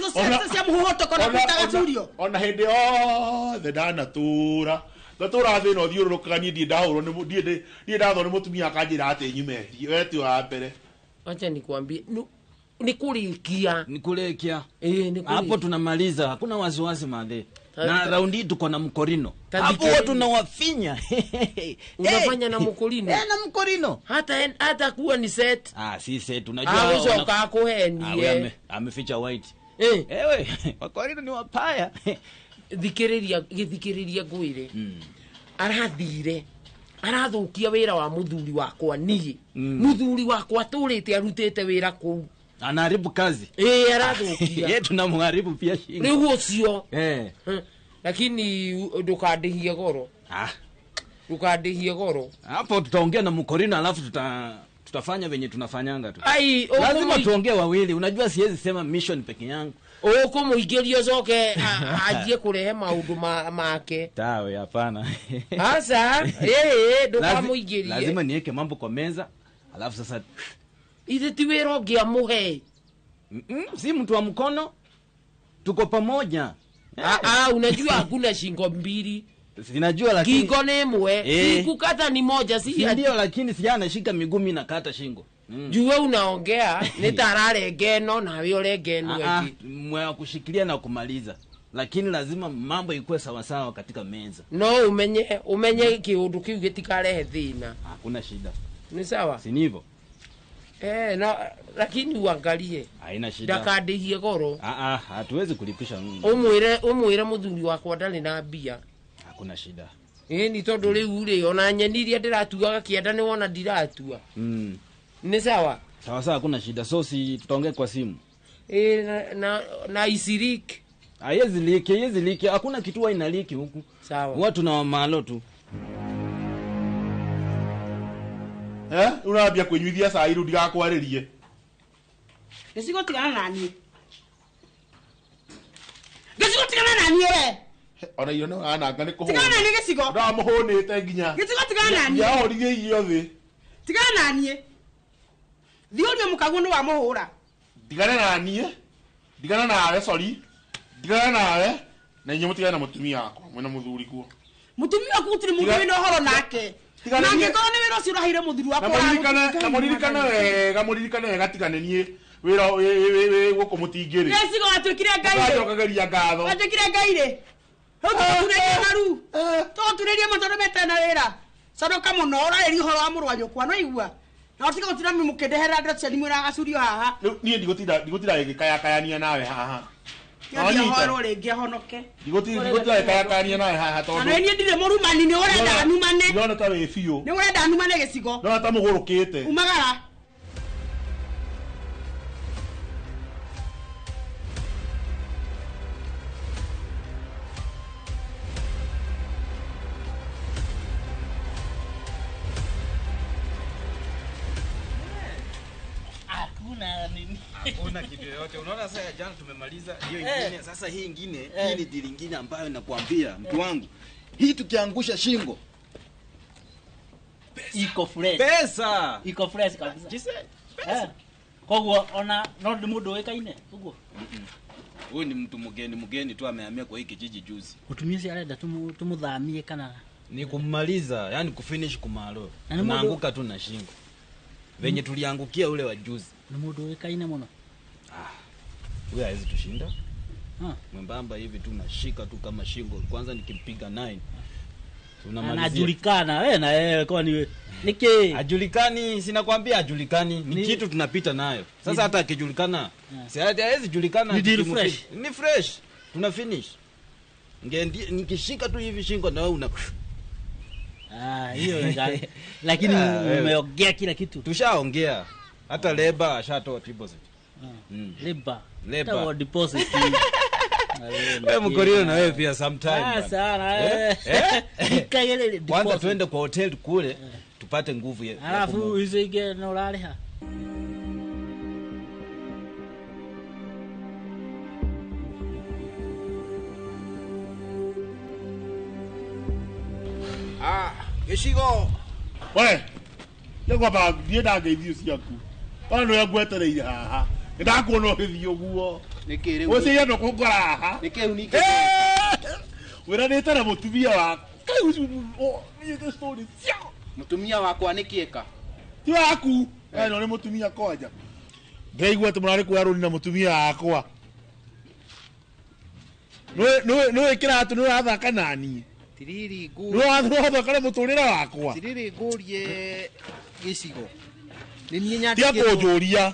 cia mũhũhũtũko na kũruta gacurio. Ona hĩndĩ yothe ndanatũra ndatũra thĩ ĩno thiũrũrũkaga niĩ ndirĩ ndahũrwo nĩ ndirĩ ndathwo nĩ mũtumia akanjĩra atĩ nyume we ti wa mbere. Acha nikwambie ni kurikia. Ni kurikia. Ni hapo tunamaliza, hakuna wasiwasi madhe. Na raundi hii tuko na mkorino. Hapo watu tunawafinya. Unafanya na mkorino? Na mkorino. Hata kuwa ni set. Ah, si set unajua. Usoka akuhenie. Ameficha white. Ewe, wakorino ni wapaya. Thikiriria ngwire. Arathire. Arathukia wira wa muthuri wakwa niĩ. Muthuri wakwa turite arutite wira kuu. Anaharibu kazi. Arathukia. Yeye tunamharibu pia shingo. Rĩu ũcio. Lakini ndukandĩhie goro. Ndukandĩhie goro. Hapo tutaongea na mkorino alafu tutafanya venye tunafanyanga tu. Ai, lazima tuongee wawili. Unajua siwezi sema mission peke yangu. Ũkũmũingĩria ũcoke anjie kũrehe maũndũ make. Tawe hapana. Asa, ndũkamũingĩrie. Lazima niweke mambo kwa meza alafu sasa ithe ti wĩra ũngĩamũhe. Si mtu wa mkono. Tuko pamoja. Unajua hakuna shingo mbili. Sinajua lakini kingo ni ĩmwe, si kukata ni moja, si ndio, lakini si anashika miguu mimi nakata shingo. Juu wewe unaongea ni tararenge no nawe urenge no eki. Mwa kushikilia na kumaliza. Lakini lazima mambo ikuwe sawa sawa katika meza. No umenye kiundu kiu gitikarehe thina. Hakuna shida. Ni sawa? Si hivyo? Na lakini uangalie. Haina shida. Ndakandĩhie goro. Hatuwezi kulipisha. Umwire muthuri wakwa ndarĩ na mbia. Hakuna shida. Ni tondu riu ri ona nyeni iria ndiratuaga kienda ni wona ndiratua. Ni sawa? Sawa sawa, hakuna shida. So si tutaongea kwa simu. Na isiriki. Haiwezi liki, hakuna kitu huwa inaliki huku. Sawa. Huwa tuna malo tu. Urambia kwinyuithia cai riu ndigakwaririe. Gĩcigo tigana naniĩ. Gĩcigo tigana naniĩ we. Ona irio nĩ ũrananga nĩ kũhũna. Tigana naniĩ gĩcigo. Ndamũhũnĩte nginya. Gĩcigo tigana naniĩ. Ndiahũrire irio thĩ. Tigana naniĩ. Thiĩ ũrie mũkaguo nĩ wamũhũra. Ndigane naniĩ. Ndigana nawe, sorry. Ndigana nawe na inyuĩ mũtigane na mũtumia wakwa mwĩna mũthuri kuo. Mũtumia waku gũtirĩ mũndũ wĩna ũhoro nake. Na angĩkorwo nĩ wĩra ũcio ũraheire mũthuri wakwa na mũririkane wega tigane niĩ wĩra wĩ gũkũ mũtingĩrĩ. Gĩcigo watuĩkire Ngai rĩ. Ũgacokageria ngatho. Watuĩkire Ngai rĩ. Rĩu tũgũturĩrie maru. Tũgũturĩrie matũ tondũ metena wĩra. Conoka mũno ũrarĩria ũhoro wa mũrũ wa nyũkwa no igua. Na ũtige gũtinda mũkĩndehera ndeto cianyu mwĩra gacurio haha. Rĩu niĩ ndigũtinda gĩkayakayania nawe haha. Ahoerwo rĩngĩ ahonoke. Ndigũtinda gĩkayakayania nawe haha tondũ. Na niĩ ndirĩ mũrumani, nĩ ũrenda numane. Ndĩrona ta wĩ biũ. Nĩ ũrenda numane gĩcigo. Ndĩrona ta mũgũrũkĩte. Umagara. Hakuna kitu yoyote. Unaona sasa jana tumemaliza hiyo ingine. Sasa hii ingine, hii ni deal ingine ambayo nakwambia mtu wangu. Hii tukiangusha shingo. Pesa. Iko fresh. Pesa. Iko fresh kabisa. Jise. Pesa. Koguo ona no ndi mundu uikaine uguo. Huyu ni mtu mgeni tu amehamia kwa hii kijiji juzi. Mutumia si arenda tumuthamie kana ni kumaliza, yani kufinish kumalo. Tunaanguka tu na shingo. Venye tuliangukia ule wa juzi. Ni mundu uikaine muno. Huyu hawezi tushinda. Mwembamba hivi tu nashika tu kama shingo. Kwanza nikimpiga 9. Tunamalizia. Anajulikana wewe na wewe kwa ni niki. Ajulikani, sina kwambia ajulikani. Ni kitu tunapita nayo. Sasa hata akijulikana, si hawezi julikana. Ni deal fresh. Ni fresh. Tuna finish. Nikishika tu hivi shingo na wewe una hiyo lakini umeongea kila kitu. Tushaongea. Hata leba ashatoa deposit. Leba. Leba deposit. Wewe mkorino na wewe pia sometime. Ah, Bwana. sana. Eh? Eh. Eh? Ikagerere Kwanza deposit. tuende kwa hotel kule tupate nguvu ya Alafu icio ingĩ no ũrarĩha. Ah, gĩcigo. We, nĩngwamba thiĩ ndangeithio ciaku. Ona nĩwe ngwetereire haha. Nĩndakuona ũgĩthiĩ ũguo. Nĩkĩ rĩu? Ũciria ndũkũngora haha. Nĩkĩ rĩu ningĩ? Wĩranĩte na mũtumia waku. Kai ũcio niĩte story ciao. Mũtumia wakwa nĩkĩ eka? Ti waku. We no nĩ mũtumia kwanja. Ndĩraigua atĩ mũrarĩ kuoya rũni na mũtumia wakwa. Nĩũĩ kĩratũ nĩ ũrathaka naniĩ. Tiriri Nĩ ũrathaka na mũtũrĩre wakwa. Tiriri ngũrie gĩcigo. Nĩ niĩ Tia nyandĩkĩtwo. kũnjũria.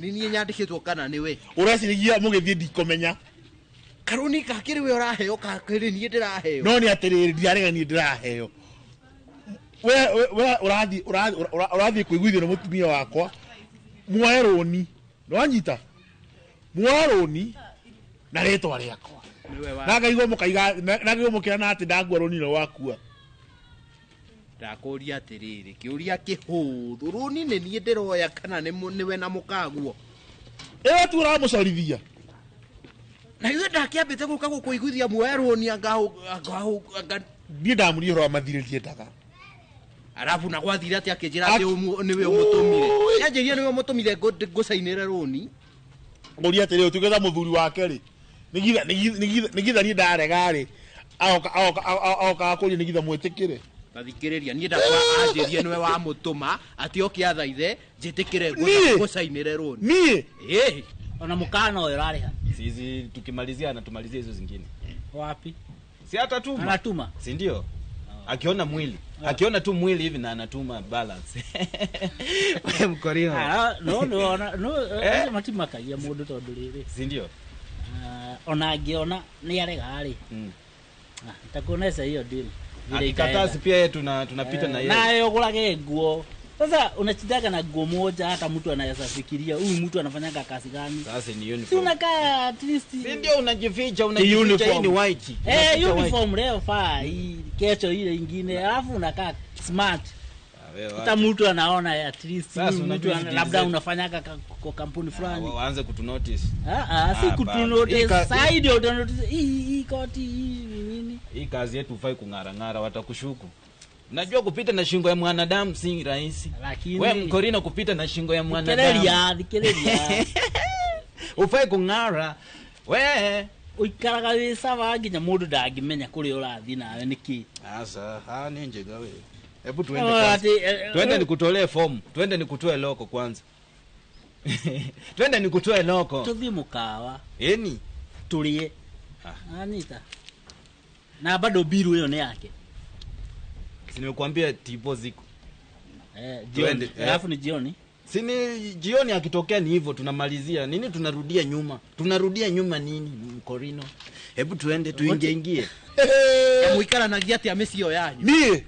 Nĩ niĩ nyandĩkĩtwo kana nĩ we? Ũreciragia mũgĩthiĩ ndikũmenya. Karũni gakĩrĩ we ũraheo kakĩrĩ niĩ ndĩraheo. No nĩ atĩrĩrĩ ndirarega niĩ ndĩraheo. We ũrathiĩ ũrathiĩ kũiguithio nĩ mũtumia wakwa muoe rũni. Nĩwanyita? Muoe rũni na rĩtwa rĩakwa. Nĩwe wa. Na ngaigua mũkaiga na ngaigua mũkĩrana atĩ ndakua rũni nĩ wakua. Ndakũria atĩrĩrĩ, kĩũria kĩhũthũ, rũni nĩ niĩ ndĩroya kana nĩ nĩwe na mũkaguo? Ĩwe tu ũramũcorithia. Na ithuĩ ndakĩambĩte gũka gũkũiguithia muoe rũni anga anga Niĩ ndamũria ũhoro wa mathirĩ ndiendaga. Arabu na gwathire atĩ akĩnjĩra atĩ nĩwe ũmũtũmire. Nĩanjĩrire nĩwe ũmũtũmire ngũcainĩre rũni. Ngũria atĩrĩrĩ ũtuĩke ta mũthuri wake rĩ. Nĩgitha nĩgitha niĩ ndarega rĩ. Aoka aoka aoka kũria nĩgitha mwĩtĩkĩre. Tathikĩrĩria niĩ ndakwa anjĩrie nĩwe wamũtũma atĩ oke athaithe njĩtĩkĩre Niĩ? ngũcainĩre rũni. Niĩ? Ĩĩ. Ona mũkana ũyũ ũrarĩha. Sisi tukimalizia anatumalizia hizo zingine. Wapi? Si atatuma. Anatuma. Si ndio? Akiona mwili. Akiona tu mwili hivi na anatuma balance. Wewe mkorino. Ah, no no ona no Eh? matimakagia mũndũ tondũ rĩrĩ. Si ndio? Ah, ona angĩona nĩ arega rĩ. Ah, nitakuonesha hiyo deal. Vile Akikataa itaenda. si pia yeye tunapita na yeye. Naye ũgũrage nguo. Sasa unachindaga na nguo moja, hata mtu anaweza fikiria huyu mtu anafanyaga kazi gani? Sasa ni Si uniform. unakaa at least. Si ndio unajificha unajificha hii ni white. Eh, Unaficha white. uniform leo faa hii, kesho ile ingine, alafu unakaa smart. Wewe Hata wacha. mtu anaona at least Sasa huyu mtu unajua hizi labda deal unafanyaga kwa kampuni fulani. Waanze kutunotice. Ah, si Hapana. kutunotice. Hii Sasa ndio utanotice hii hii koti hii ni nini? Hii kazi yetu hufai kung'arang'ara, watakushuku. Najua kupita na shingo ya mwanadamu si rahisi. Lakini We mkorino kupita na shingo ya mwanadamu. Thikĩrĩria, thikĩrĩria. Hufai kung'ara. We ũikaraga wĩ sawa nginya mũndũ ndangĩmenya kũrĩa ũrathiĩ nawe nĩkĩ. Sasa, ah ni njega we. Hebu tuende Oh, kwanza. ati, Tuende eh, nikutolee fomu. Tuende nikutoe loko kwanza. Tuende nikutoe loko. Tũthiĩ mũkawa Eni. tũrĩe. Anita. Na bado biru ĩyo nĩ yake. Si nimekuambia tipo ziko. Eh, jioni. Tuende, eh. Alafu ni jioni. Si ni jioni akitokea ni hivyo tunamalizia. Nini tunarudia nyuma? Tunarudia nyuma nini mkorino? Hebu tuende tuingie ingie. Mũikaranagia atĩa mĩciĩ ĩyo yanyu? Niĩ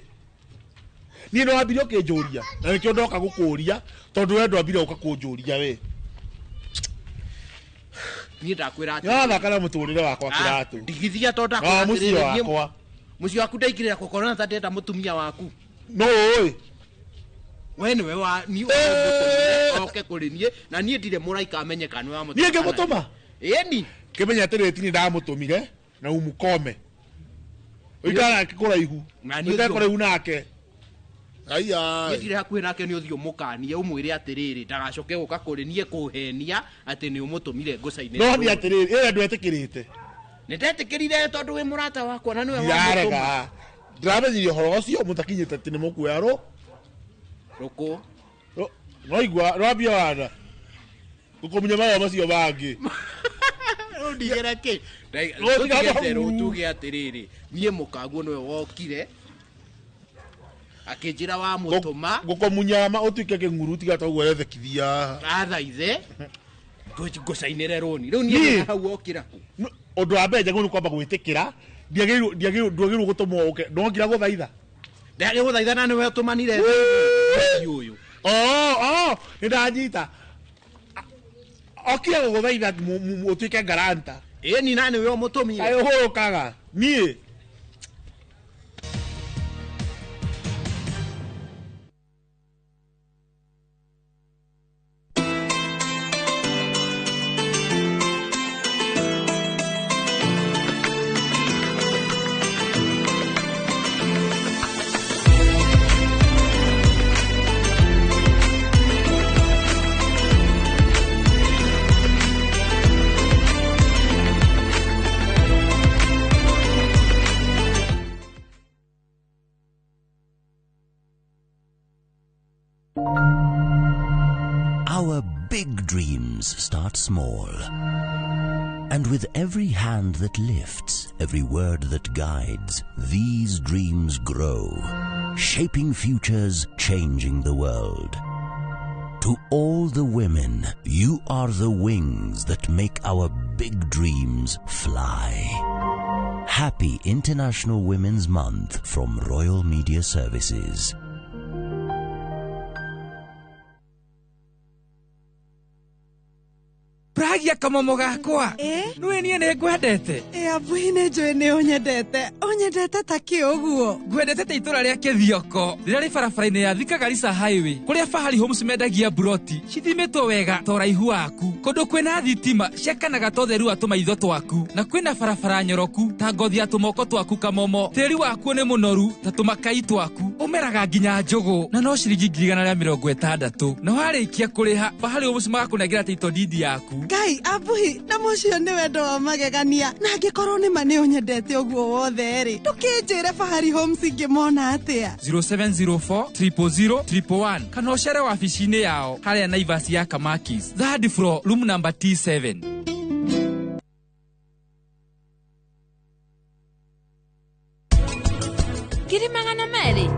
niĩ nĩ wambire ũkĩnjũria na nĩkĩo ndoka gũkũria tondũ we ndwambire ũka kũnjũria we. Niĩ ndakwĩra atĩrĩrĩ. Nĩwathaka na mũtũrĩre wakwa Ah, kĩratũ. Ndigithia tondũ Na ndakwĩra mũciĩ atĩrĩrĩ, niĩ- wakwa. Mũciĩ waku ndaingĩrĩra gũkorwo ta ndĩrenda mũtumia waku. No ũĩ. We nĩwe wa niĩ ũmũtũmire oke kũrĩ niĩ na niĩ ndirĩ mũraika amenye kana nĩwe wamũtũma. Niĩ ngĩmũtũma? Ĩni. Kĩmenya atĩrĩrĩ ti niĩ ndamũtũmire na umukome. Ũikare nake kũraihu. Na niĩ Ũikare ũthiũ- kũraihu nake. Aiya. Niĩ ndirĩ hakuhĩ nake nĩ ũthiũ mũkanie ũmwĩre atĩrĩrĩ ndagacoke gũka kũrĩ niĩ kũhenia atĩ nĩ ũmũtũmire ngũcainĩre. No nĩ atĩrĩrĩ ĩrĩa ndwetĩkĩrĩte. Nĩ ndetĩkĩrire tondũ wĩ mũrata wakwa na nĩwe wamũtũma. Ndirarega. Ndĩramenyire ũhoro ũcio mũtakinyĩte atĩ nĩ mũkuoya rũ. Rũkũ. Noigua rwambia wana. Gũkũmunya magego macio mangĩ. Rĩu ndigĩre kĩ? Rũtiga Tũtige hau. therũ tuge atĩrĩrĩ niĩ mũkaguo nĩwe wokire akĩnjĩra wamũtũma Gũkũmunya ma ũtuĩke kĩng'uru tiga toguo ũrethekithia. athaithe ngũcainĩre rũni rĩu niĩ Niĩ? ndĩ hau wokĩra kũ? Ũndũ wa mbere njagĩrĩirwo nĩ kwamba gwĩtĩkĩra ndiagĩrĩirwo ndwagĩrĩirwo gũtũmwo ũke ndwokira gũthaitha. Ndagĩ gũthaitha na nĩwe ũtũmanire ũyũ. Oh, oh, nĩ ndanyita. Okire gũgũthaitha ũtuĩke garanta. Ĩ ni nani we ũmũtũmire? Kaĩ ũhũrũkaga niĩ. Our big dreams start small. And with every hand that lifts, every word that guides, these dreams grow, shaping futures, changing the world. To all the women, you are the wings that make our big dreams fly. Happy International Women's Month from Royal Media Services. Pragia kamomo gakwa. Nĩũĩ niĩ nĩ ngwendete. Abuhi nĩ njũĩ nĩ ũnyendete. Ũnyendete ta kĩ ũguo? Ngwendete ta itũra rĩa Kĩthioko rĩrĩa rĩ barabara-inĩ ya Thika Garissa Highway kũrĩa Fahari Homes mendagia buroti cithimĩtwo wega ta ũraihu waku, kũndũ kwĩna thitima ciakanaga ta ũtheru wa tũmaitho twaku, na kwĩna barabara nyoroku ta ngothi ya tũmoko twaku kamomo. Tĩri wakuo nĩ mũnoru ta tũmakai twaku, ũmeraga nginya njũgũ na no ciringi 160,000. Na warĩkia kũrĩha Fahari Homes magakũnengera title deed yaku. Ngai abuhi na mũcio nĩ wendo wa magegania, na angĩkorwo nĩ ma nĩ ũnyendete ũguo wothe rĩ, ndũkĩnjĩre Fahari Homes ingĩmona atĩa? 0704 000 111 kana ũcere wabici-inĩ yao harĩa Naivas ya Kamakis, third floor, room number T7. Ngiri magana merĩ?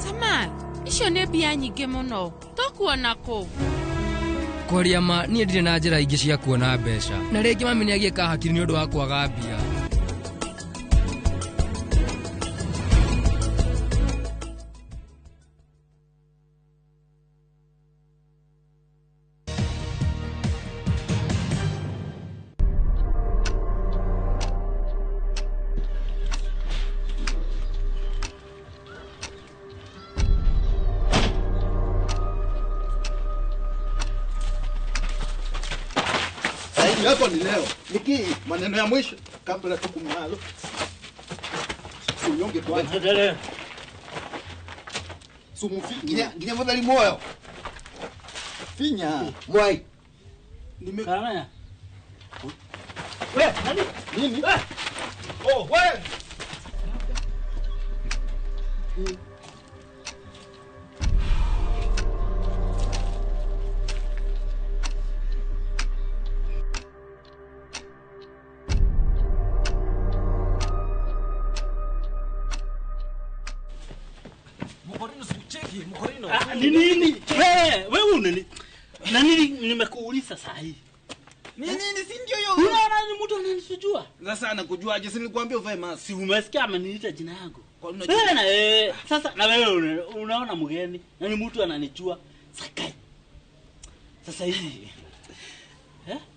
Samal, icio nĩ mbia nyingĩ mũno, tũkuona kũ? Kwaria ma niĩ ndirĩ na njĩra ingĩ cia kuona mbeca, na rĩngĩ mami nĩagiĩka hakiri nĩ ũndũ wa kwaga mbia. Hapo ni leo. Niki maneno ya mwisho kabla tukumalo. Unyonge kwanza. Sumufi nginya mwathali moyo. Finya. Mwai. Nime Karamaya. We, nani? Nini? Oh, we. Ni nini? Wewe unani? Na nini nimekuuliza saa hii? Ni nini si ndio hiyo? Unaona ni mtu ananisujua. Sasa anakujuaje? Si nilikwambia uvae mask. Si umesikia ameniita jina yangu. Wewe na sasa na wewe unaona mgeni na ni mtu ananijua. Sakai. Sasa hivi.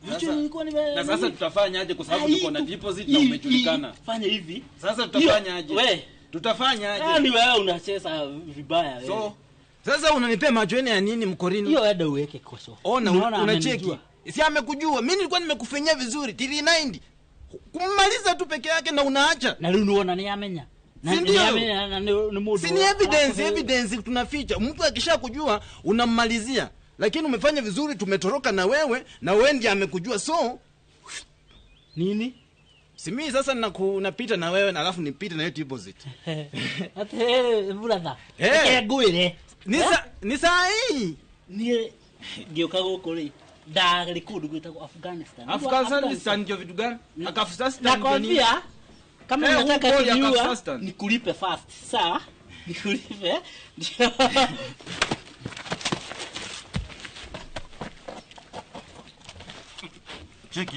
Unajua nilikuwa nime Na sasa tutafanyaje kwa sababu tuko na deposit na umejulikana? Fanya hivi. Sasa tutafanyaje? Wewe tutafanyaje? Yaani wewe unacheza vibaya wewe. So sasa unanipea macho ya nini mkorino? Hiyo ada uweke koso. Ona unacheki. Si amekujua. Mimi nilikuwa nimekufinyia vizuri 390. Kumaliza tu peke yake na unaacha. Na leo unaona ni amenya. Na ni amenya na ni mudu. Si ni evidence tunaficha. Mtu akishakujua unammalizia. Lakini umefanya vizuri, tumetoroka na wewe na wewe ndiye amekujua. So nini? Si mimi sasa napita na wewe na alafu nipite na hiyo deposit. Ate brother. Eke ngwire. Ni saa hii. Ni ngioka guku ri ndari kundu gwitagwo Afghanistan. Afghanistan ndio vitu gani? Afghanistan. Nakwambia kama unataka kujua nikulipe fast. Sawa? Nikulipe. Cheki.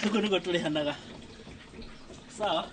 Ũguo nĩguo tũrĩhanaga. Sawa.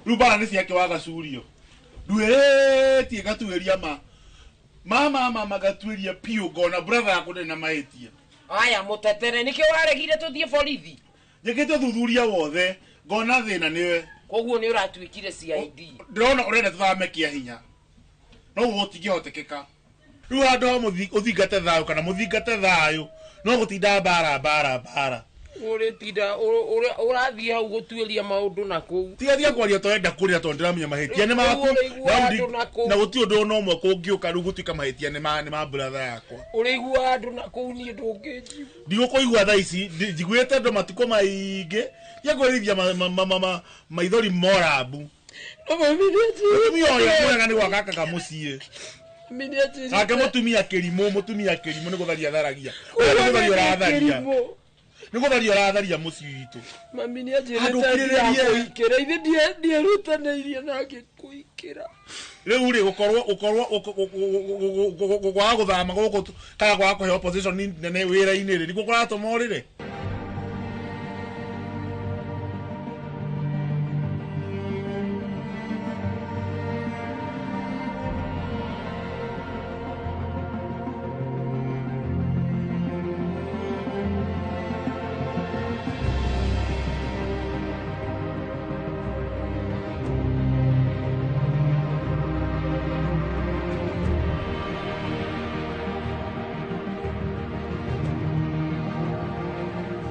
Rĩu mbara nĩ ciake wagacurio nduĩrĩtie ngatuĩria ma mama mama ngatuĩria piũ ngona brother yakwa ndarĩ na mahĩtia. Aya mũtetere nĩkĩo waregire tũthiĩ borithi. Njĩkĩte ũthuthuria wothe ngona thĩna nĩwe. Koguo nĩ ũratuĩkire CID. Ndĩrona ũrenda tũthame kĩa hinya no gũtingĩhotekeka. Rĩu handũ ha ũthingate thayũ kana mũthingate thayũ no gũtinda mbara mbara mbara. Ũrĩtinda ũrathiĩ hau gũtuĩria maũndũ na kũu. Tiga tiga kwaria tũrenda kũrĩra tondũ ndĩramenya mahĩtia nĩ maku na gũtirĩ ũndũ ona ũmwe kũngĩũka rĩu gũtuĩka mahĩtia nĩ ma brother yakwa. Ũrĩiguaga andũ na kũu niĩ ndũngĩnjigua. Ndigũkũigua thaa ici njiguĩte andũ matukũ maingĩ tiga kwĩrithia maithori morambu. Mũtumia ũrĩa mwega nĩ gwaka mũciĩ. Nake mũtumia kĩrimũ nĩ gũtharia tharagia. Nĩ gũtharia ũratharia. Nĩ gũtharia ũratharia mũciĩ witũ. Mami nĩ anjĩrĩte kũikĩra ithe ndierutanĩirie nake kũikĩra. Rĩu rĩ gũkorwo kwaga gũthama gũkũ kana kwaga kũheo position nene wĩra-inĩ rĩ nĩkuo kũratũma ũrĩre.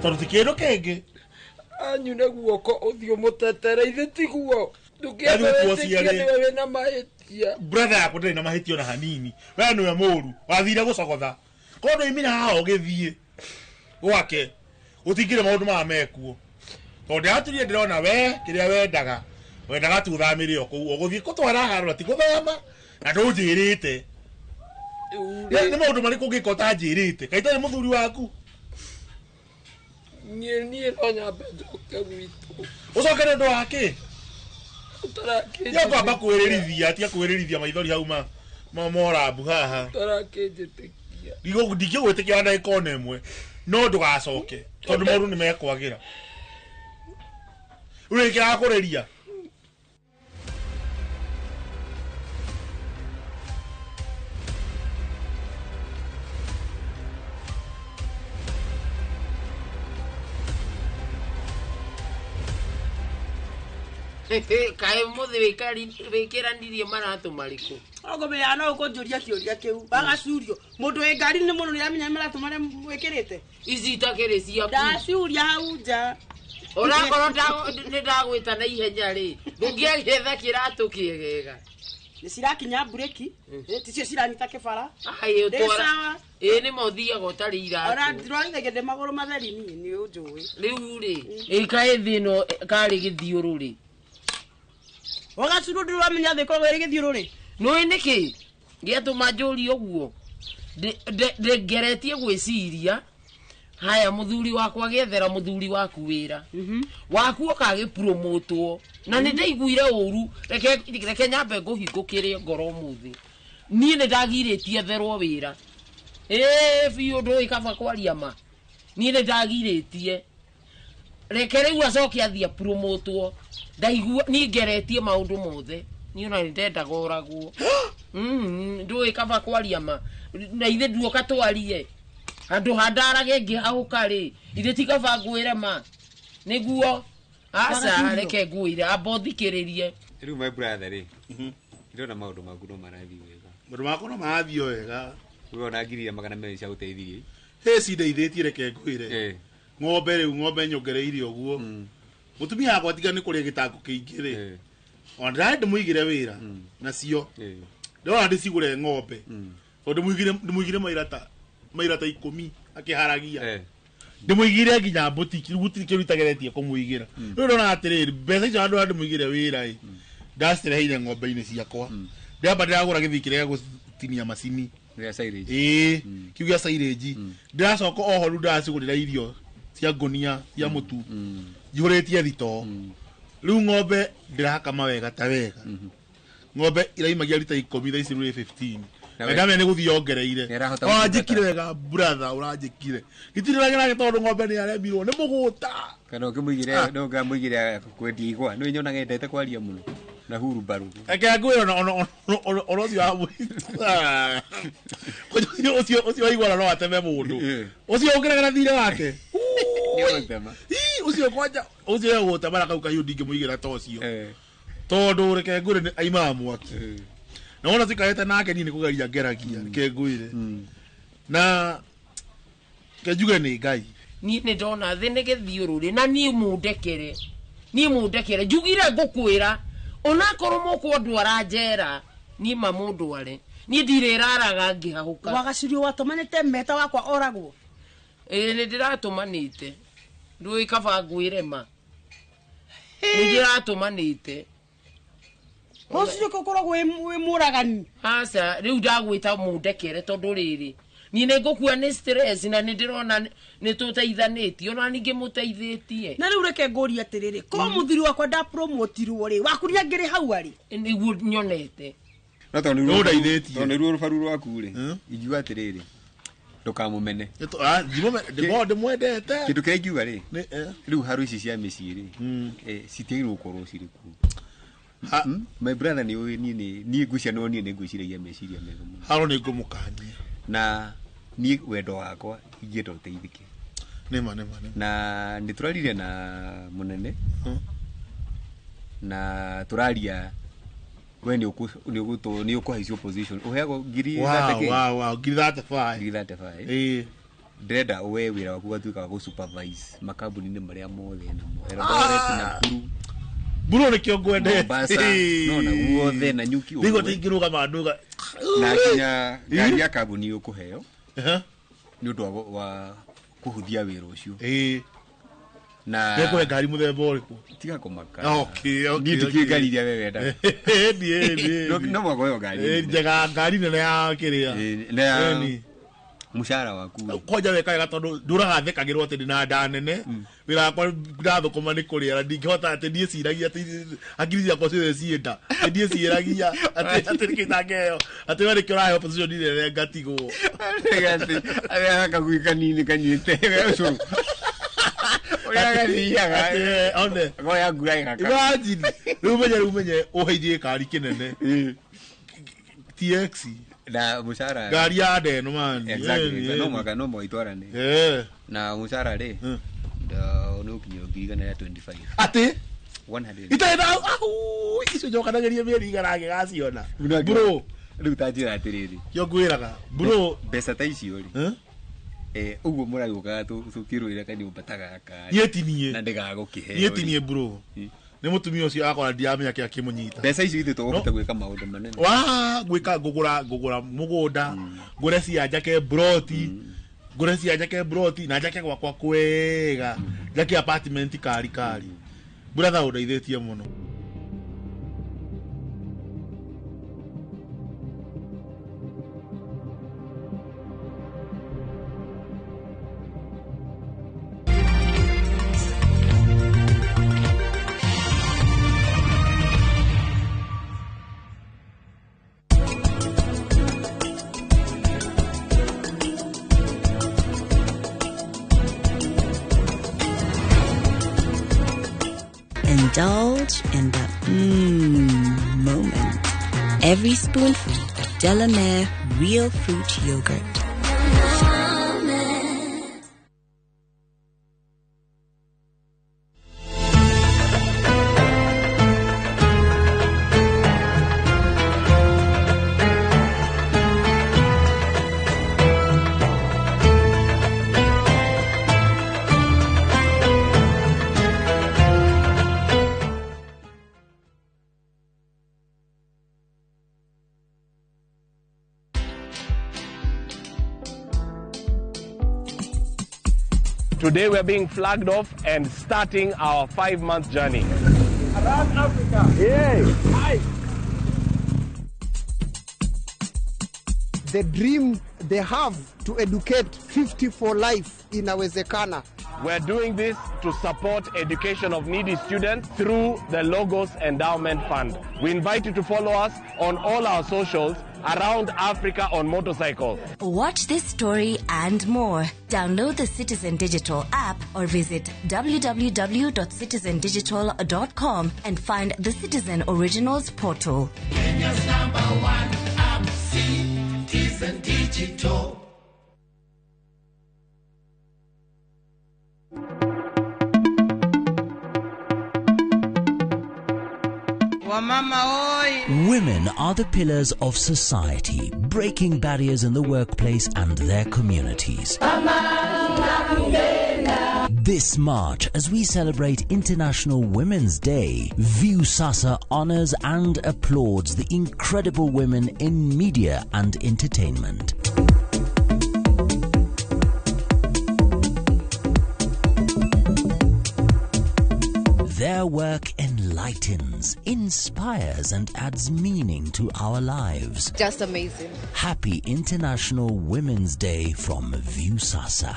Tondũ ti kĩndũ kĩngĩ. Anyune guoko ũthiũ mũtetere ithe tiguo. Ndũngĩamba wĩtĩkie nĩwe wĩna mahĩtia. Brother yakwa ndarĩ na mahĩtia ona hanini. We nĩwe mũru wathire gũcogotha. Korwo ndũimire haha ũgĩthiĩ gwake gũtingĩrĩ maũndũ maya mekuo. Tondũ ndĩraturie ndĩrona we kĩrĩa wendaga wendaga tu ũthamĩre o kũu ũgũthiĩ kũtwara haro na ti gũthama na ndũnjĩrĩte. Nĩ maũndũ marĩkũ ũngĩka ũtanjĩrĩte? Kaĩ itarĩ mũthuri waku? Niĩ no nyambe njoke gwitũ. Ũcoke nĩ ũndũ wa kĩ? Tiga kwamba kwĩrĩrithia, tiga kwĩrĩrithia maithori hau ma morambu haha. Ũtarakĩnjĩtĩkia. Ndingĩgwĩtĩkia ona ndagĩka ona ĩmwe no ndũgacoke tondũ maũndũ nĩ mekwagĩra. Rĩu kĩrakũrĩria. Kaĩ mũthĩ wĩkĩranirie maratũ marĩkũ? Ũngũmenya no ũkũnjũria kĩũria kĩu. Wagacurio. Mũndũ wĩ ngari-inĩ mũno nĩaramenya maratũ marĩa wĩkĩrĩte. Ici itakĩrĩ ciaku. Ndacuria hau nja. Onakorwo nĩ ndagwĩta na ihenya rĩ, ndũngĩagĩetha kĩratũ kĩegega. Nĩ cirakinya mburĩki, ticio ciranyita kĩbara. Ndĩ sawa. Ĩĩ nĩ ma ũthiaga ũtarĩ iratũ. Ona ndĩrwarithagia ndĩ magũrũ matheri niĩ nĩ ũnjũĩ. Rĩu rĩ, ĩ kaĩ thĩ ĩno karĩ gĩthiũrũrĩ. Wagacurio ndũramenya thĩ ĩkoragwo ĩrĩ gĩthiũrũrĩ. Nĩũĩ nĩkĩ gĩatũma njũrie ũguo? Ngeretie gwĩciria haya mũthuri wakwa gĩethera mũthuri waku wĩra waku ũkagĩpromotwo na nĩ ndaiguire ũru reke nyambe ngũhingũkĩre ngoro ũmũthĩ niĩ nĩ ndagirĩtie etherwo wĩra ĩĩ biũ ndũĩ kaba kwaria ma niĩ nĩ ndagirĩtie reke rĩu acoke athiĩ apromotwo ndaigua niĩ ngeretie maũndũ mothe niĩ ona nĩ ndendaga oragwo ndũĩ kaba kwaria ma na ithe nduoka twarie handũ ha ndarage ngĩhahũka rĩ ithe ti kaba ngwĩre ma nĩguo Aca reke ngwĩre amba ũthikĩrĩrie. Rĩu my brother rĩ, ndĩrona maũndũ maku no marathiĩ wega. Maũndũ makwa no marathiĩ o wega. We ona 200,000 cia gũteithirie. Hĩ cindeithĩtie reke ngwĩre. Ng'ombe rĩu ng'ombe nyongereire ũguo. Mũtumia wakwa tiga nĩ kũrĩa gĩtango kĩingĩ rĩ. Ona ndĩrarĩ ndĩmũigĩre wĩra nacio. Ndĩrona ndĩcigũre ng'ombe. Tondũ ndĩmũigire maira ta 10 akĩharagia. Ndĩmũigire nginya boutique, rĩu gũtirĩ kĩndũ itageretie kũmũigĩra. Rĩu ndĩrona atĩrĩrĩ, mbeca icio handũ ha ndĩmũigĩre wĩra ĩ, ndacireheire ng'ombe-inĩ ciakwa. Ndĩramba ndĩragũra gĩthii kĩrĩa gĩa gũtinia macini. Ĩĩ, kĩu gĩa silage. Ndĩracoka oho rĩu ndĩracigũrĩra irio cia ngũnia cia mũtu njihũrĩtie thitoo. Rĩu ng'ombe ndĩrakama wega ta wega. Ng'ombe iraimagia rita 10 thaa ici rĩu ĩ 15. Na Na ndamenya nĩ gũthiĩ yongereire. Nĩĩrahota Ũranjĩkire wega brother, ũranjĩkire. Gĩtirĩ tondũ ng'ombe nĩ yaremirwo nĩ mũgũta. Kana ũkĩmũigĩre no ũkamũigĩre kwendia igwa. Nĩ nyonaga endete kwaria mũno na hurumbarũ. Reke ngwĩre ona ũcio wa ũcio waigua no ateme mũndũ. Ũcio ũngĩregana thirĩ wake. Nĩegũtema. Ii, ũcio kwanja ũcio egũtema na kau kahiũ ndingĩmũigĩra ta ũcio. Tondũ reke ngwĩre nĩ aimaga mwaki. Na wona tuikarĩte nake niĩ nĩ kũgeria ngeragia, reke ngwĩre. Na reke njuge nĩ Ngai. Niĩ nĩ ndona thĩ nĩ gĩthiũrũrĩ na niĩ mũndekere. Niĩ mũndekere njugire ngũkwĩra onakorwo mũkũndwara njera niĩ ma mũndware. Niĩ ndirĩraraga ngĩhahũka. Wagacirio watũmanĩte meta wakwa oragwo. Ĩĩ nĩ ndĩratũmanĩte. Ndũĩ kaba ngwĩre ma. Nĩ ndĩratũmanĩte. Ũcio ũkoragwo wĩ mũragani. Aca rĩu ndagwĩta mũndekere tondũ rĩrĩ niĩ nĩ ngũkua nĩ stress na nĩ ndĩrona nĩ tũteithanĩtie ona ningĩ mũteithĩtie. Na rĩu reke ngũrie atĩrĩrĩ, ko mũthuri wakwa ndapromotirwo rĩ, waku nĩangĩrĩ hau arĩ? Nĩguo nyonete. No tondũ Nĩ ũndeithĩtie. Tondũ nĩruo rũbaru rwaku rĩ, ingiuga atĩrĩrĩ, ndũkamũmene. Ndĩmwendete. Kĩndũ kĩrĩa ingiuga rĩ, rĩu haro ici cia mĩciĩ rĩ, citiagĩrĩirwo gũkorwo cirĩ kuo. My brother nĩ ũĩ niĩ niĩ ngwĩciria no niĩ nĩ ngwĩciragia meciria mega mũno. Haro nĩ ngũmũkania. Na niĩ wendo wakwa ingĩenda ũteithĩke. Nĩma nĩma nĩma. Na nĩ tũraririe na mũnene na tũraria we nĩ ũkũhaicio position ũheagwo ngiri Wow, wow, wow, ngiri 35. Ngiri 35. Ĩĩ. Ndĩrenda we wĩra waku ũgatuĩka wa gũ-supervise makambuni-inĩ marĩa mothe namo Eldoret, Nakuru, Bro nĩkĩo ngwendete. Mombasa, no na guothe na Nyuki Nĩguo ũguo. tingĩrũgama nduga. Na nginya ngari ya kambuni ũkũheo nĩ ũndũ wa kũhũthia wĩra ũcio. Na Nĩkũhe ngari mũthemba ũrĩkũ? Tiga kũmaka. Okay, Niĩ ndikĩũĩ ngari iria we wendaga. Ĩni, ĩni. No mũhaka ũheo ngari nene. Njega ngari nene ya kĩrĩa. Na ya Ĩni. mũcara waku. Kwanja weka wega tondũ ndũraga thekagĩrwo atĩ ndĩna nda nene. Wĩra wakwa ndathũkũma nĩ kũrĩa na ndingĩhota atĩ niĩ ciragia atĩ hakiri ciakwa ciothe ciĩ nda. Atĩ niĩ ciĩragia atĩ nĩkĩ itangĩheo. Atĩ we nĩkĩo ũraheo position nene ngatigwo. Kagui kanini kanyuĩte ũcũrũ. Ũrĩa gathiaga. Atĩ, one. Goya ngura ĩgaka. Imagine. Rĩu menye ũheithie gĩkari kĩnene. TX. Na mũcara. Ngari ya ndeno man. Exactly. No mũhaka no mũhaka itwarane. Na mũcara rĩ, nĩ ũkinyia 125,000. Atĩ? 100. Itarĩ na au icio njokanageria mĩeri igana ngĩgaciona. Bro, rĩu ta njĩra atĩrĩrĩ. Kĩo ngwĩraga. Bro, mbeca ta icio rĩ. Ũguo mũragĩũkaga tũkĩrũĩra kanyũmba ta gaka. Niĩ ti niĩ. Na ndĩgagũkĩheo. Niĩ ti niĩ bro. Nĩ mũtumia ũcio akora ndiramenya kĩrĩa kĩmũnyita. Mbeca icio ithuĩ tũgũhota gwĩka maũndũ manene. Wa gwĩka ngũgũra mũgũnda, ngũre cia njake broti, ngũre cia njake broti na njake gwakwa kwega, njake apartment kari kari. Brother ũndeithĩtie mũno. Indulge in the moment. Every spoonful of Delamere Real Fruit Yogurt. Today we're being flagged off and starting our 5-month journey. Around Africa. Yay! Hi. The dream they have to educate 50 for life inawezekana. We're doing this to support education of needy students through the Logos Endowment Fund. We invite you to follow us on all our socials around Africa on motorcycle. Watch this story and more. Download the Citizen Digital app or visit www.citizendigital.com and find the Citizen Originals portal. Kenya's number one app, Citizen Digital. Women are the pillars of society, breaking barriers in the workplace and their communities. This March, as we celebrate International Women's Day, Viusasa honors and applauds the incredible women in media and entertainment. Their work enlightens, inspires, and adds meaning to our lives. Just amazing. Happy International Women's Day from Viusasa.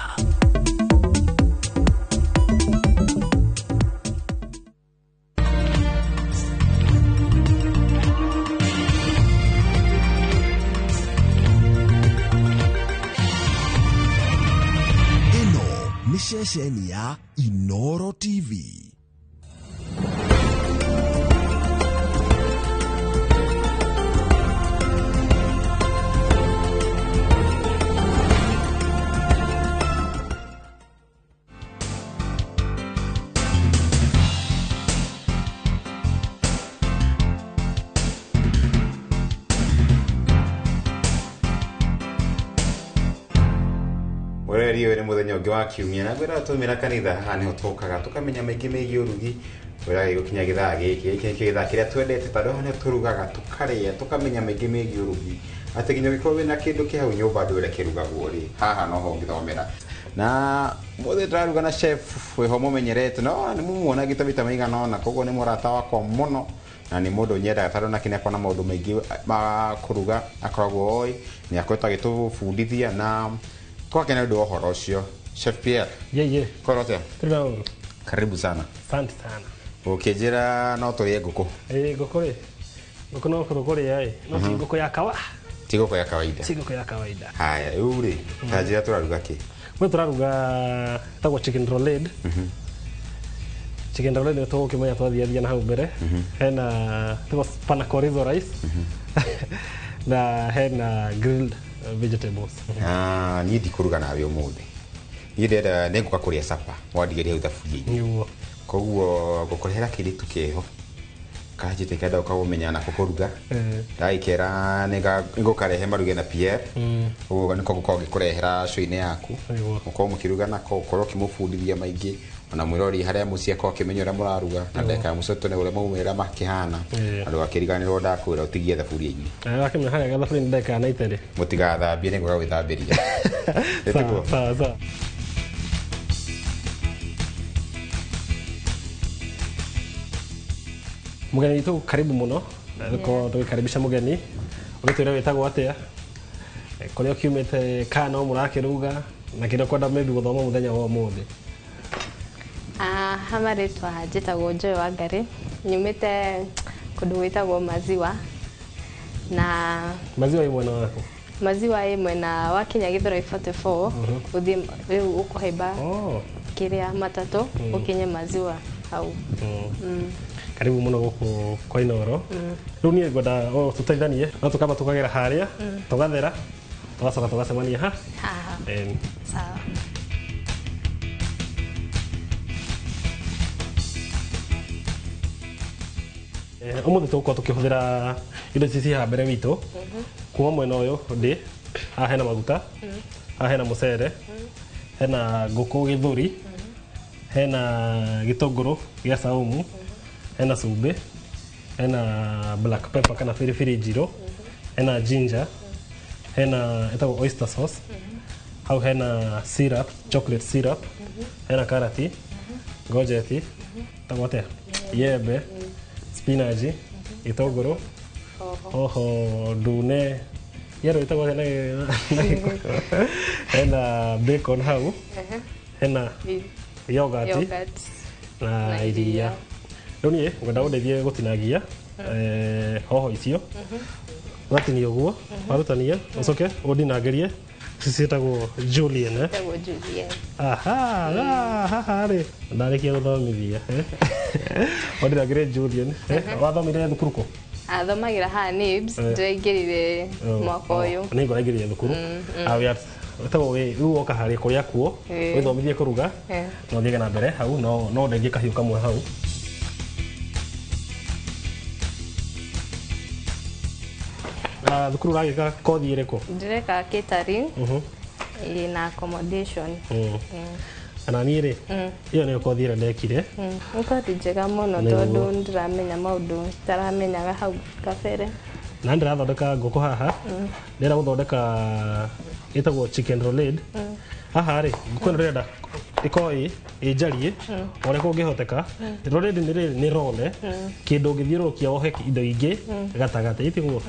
Ĩno nĩ ceceni ya Inoro TV. Mwĩroreri ũyũ nĩ mũthenya ũngĩ wa kiumia na ngwĩra twaumĩra kanitha haha nĩho tũkaga tũkamenya maingĩ megiĩ ũrugi wĩra gĩgũkinya gĩthaa gĩkĩ gĩkĩ nĩkĩo gĩthaa kĩrĩa twendete tondũ haha nĩho tũrugaga tũkarĩa tũkamenya maingĩ megiĩ ũrugi atĩ nginya ũngĩkorwo wĩna kĩndũ kĩ hau nyũmba ndũĩ ũrĩa kĩrugagwo rĩ haha noho ũngĩthomera na mũthĩ ndĩraruga na chef wĩho mũmenyerete no nĩ mũmuonagĩte maita maigana ũna koguo nĩ mũrata wakwa mũno na nĩ mũndũ nyendaga tondũ nake nĩ akoragwo na maũndũ maingĩ ma kũruga akoragwo oĩ nĩ akoretwo agĩtũbundithia na kwake nĩ ũndũ wa ũhoro ũcio. Chef Pierre. Yeah. Koro atĩa? Tũrĩ Karibu sana. Asante sana. Ũkĩnjĩra no tũrĩe ngũkũ. Ĩĩ ngũkũ rĩ. Ngũkũ no tũkũrĩa ĩ. No ti ngũkũ ya kawa. Ti ngũkũ ya kawaida. Ti ngũkũ ya kawaida. Haya, rĩu rĩ, ta njĩra tũraruga kĩ? Mwe tũraruga ĩtagwo chicken rollade. Chicken rollade nĩ tũgũkĩmenya twathiathia na hau mbere. Hena ĩtagwo panacorizo rice. Na hena grilled vegetables. Ah, niĩ ndikũruga nawe ũmũthĩ. Niĩ ndĩrenda nĩ ngũka kũrĩa sapa wandigĩria hau thaburia-inĩ. Koguo ngũkũrehera kĩirĩtu kĩho kanjĩte kenda gũka kũmenya nako kũruga ndagĩkera nĩngũkarehe maruge na Pierre ũguo nĩko ngũkorwo ngĩkũrehera show-inĩ yaku mũkorwo mũkĩruga nako ũkorwo ũkĩmũbundithia maingĩ ona mwĩrori harĩa mũciĩ akorwo akĩmenya ũrĩa mũraruga na ndagĩka ya mũico tuone ũrĩa maumĩrĩra makĩhana na ndũgakĩriganĩrwo ndakwĩra ũtigie thaburia-inĩ. Wakĩmenya harĩa gathaburia-inĩ ndagĩka ya 90 rĩ. Mũtigathambie nĩngũka gwĩthambĩria. Sawa sawa. Mugeni witũ karibu mũno na tũgĩkaribisha mũgeni ũgĩtwĩra wĩtagwo atĩa kũrĩa ũkiumĩte kana no mũrakĩruga na kĩrĩa ũkwenda maybe gũthoma mũthenya wa ũmũthĩ. Ha marĩtwa njĩtagwo Joy Wangari nyumĩte kũndũ gwĩtagwo Maziwa na Maziwa ĩ mwena waku? Maziwa ĩ mwena wa Kenya Githurai 44 ũthiĩ rĩu ũkũhaimba kĩrĩa matatũ ũkinye Maziwa hau. Karibu muno guku kwa Inoro. Riu nie ngwenda o tuteithanie no tukamba tukagera haria tugathera tugacoka tugacemania ha haha. Sawa. Umuthi tugukorwo tukihuthira indo ici ci haha mbere witũ kuma mwena ũyũ ndĩ haha hena maguta haha hena mũcere hena ngũkũ gĩthũri hena gĩtũngũrũ gĩa saumu hena cumbĩ hena black pepper kana biribiri njirũ hena ginger hena ĩtagwo oyster sauce Hau hena syrup, chocolate syrup, hena karati, gojeti, tagwo atĩa? Yembe, spinach, gĩtũngũrũ, hoho ndune, yellow ĩtagwo atĩa na Gĩkũyũ? Hena bacon hau, hena yogurt Yogurt. na Na iria. iria. Rĩu niĩ ngwenda ũndeithie gũtinangia hoho icio. Ũgatinia ũguo, warutania, ũcoke ũndinangĩrie. Ici ciĩtagwo julienne. Ĩtagwo julienne. Aha, haha rĩ ndarĩkia gũthomithia ũndinangĩrie julienne. Wathomire thukuru kũ? Athomagĩra haha NIBS, ndĩraingĩrire mwaka ũyũ. Nĩ ngũraingĩrire thukuru. Ah, we are wĩtagwo wĩ rĩu woka harĩa kũrĩa kuo wĩthomithie kũruga na ũthiage na mbere hau no ndengie kahiũ kamwe hau. Ah, thukuru ũragĩka kothi ĩrĩkũ? Ndĩreka catering na accommodation. Kana niĩ rĩ, ĩyo nĩyo kothi ĩrĩa ndekire. Nĩ kothi njega mũno Nĩguo. tondũ nĩndĩramenya maũndũ itaramenyaga hau kabere. Na ndĩrathondeka ngũkũ haha. Ndĩrenda gũthondeka ĩtagwo chicken rollade. Haha rĩ, ngũkũ ĩno ndĩrenda ĩkorwo ĩ njariĩ ũrĩa kũngĩhoteka. Rollade nĩ rĩrĩ nĩ roll, kĩndũ ũngĩthiũrũrũkia wohe indo ingĩ gatagatĩ, itiguo?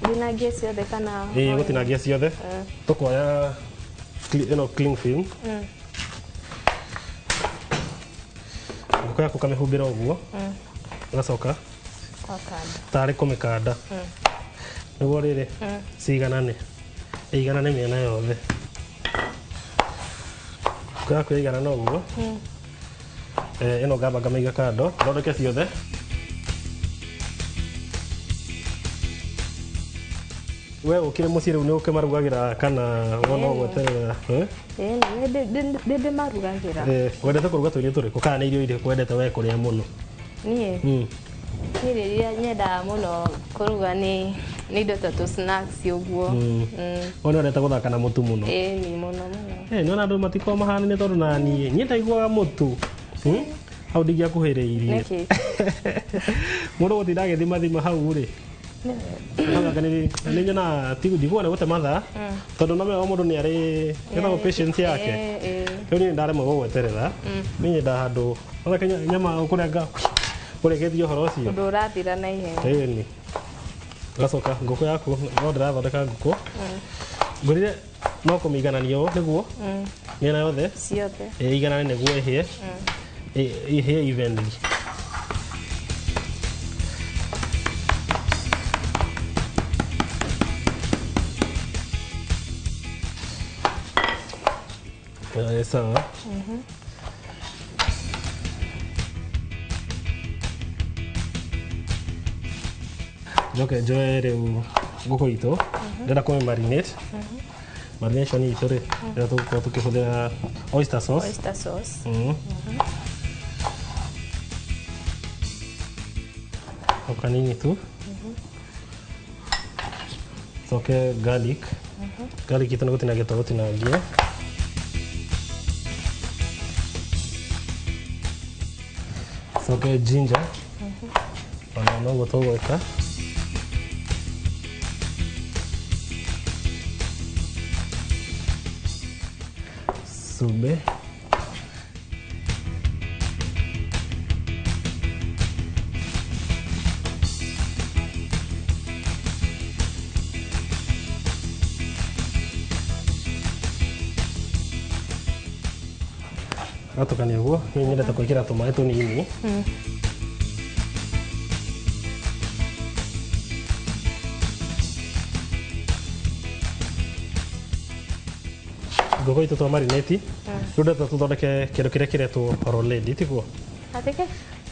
Ndinangie ciothe kana? Ĩĩ, gũtinangia ciothe. Tũkoya ĩno cling film, ngũkũ yaku ũkamĩhumbĩra ũguo, ũgacoka Wakanda. tarĩ kũmĩkanda nĩguo rĩrĩ ciiganane, ĩiganane mĩena yothe. Ngũkũ yaku yaiganana ũguo, ĩno ngamba ngamĩiga kando, thondeke ciothe. We ũkĩrĩ mũciĩ rĩu nĩ ũkĩmarugagĩra kana wona ũgweterera, eh? Ĩĩ, nĩ ndĩmarugagĩra. Wendete kũruga tũirio tũrĩkũ kana nĩ irio irĩkũ wendete we kũrĩa mũno? Niĩ niĩ rĩrĩa nyendaga mũno kũruga nĩ indo ta tũ snacks ũguo. We nĩ wendete gũthaka na mũtu mũno? Ĩĩ, ni mũno mũno. Nĩwona andũ matikoragwo mahanaine tondũ na niĩ niĩ ndaiguaga mũtu. Hau ndingĩakuhĩrĩirie. Nĩkĩ? Mũndũ gũtinda agĩthimathima hau rĩ, nĩ nyonaga ndikuona gũte mathaa tondũ no menya o mũndũ nĩ arĩ ĩtagwo patience yake. Rĩu niĩ ndaremwo gũgweterera. Niĩ nyendaga handũ ona nyama ũkũrenga ũrĩkĩtie ũhoro ũcio. Ũndũ ũrathira na ihenya. Ĩni. Ũgacoka ngũkũ yaku no ndĩrathondeka ngũkũ. Ngũrire no kũmĩiganania ũũ nĩguo mĩena yothe Ciothe. Ĩiganane nĩguo ĩhĩe. Ĩhĩe evenly. Sawa. Njoke njoe rĩu ngũkũ itũ, ndĩrenda kũmĩ marinate. Marination itũ rĩ, ndĩrenda tũgũkorwo tũkĩhũthĩra oyster sauce. Oyster sauce. O kanini tu. Coke garlic. Garlic itũ nĩ gũtinangia tũgũtinangia. Coke ginger. Ona noguo tũgwĩka. Cumbĩ. Gatukania ũguo, niĩ nyendete gwĩkĩra tũmaĩ tũnini. Ngũkũ itũ twa marinate, rĩu ndĩrenda tũthondeke kĩndũ kĩrĩa kĩretwo rollade, tiguo? Atĩkĩ?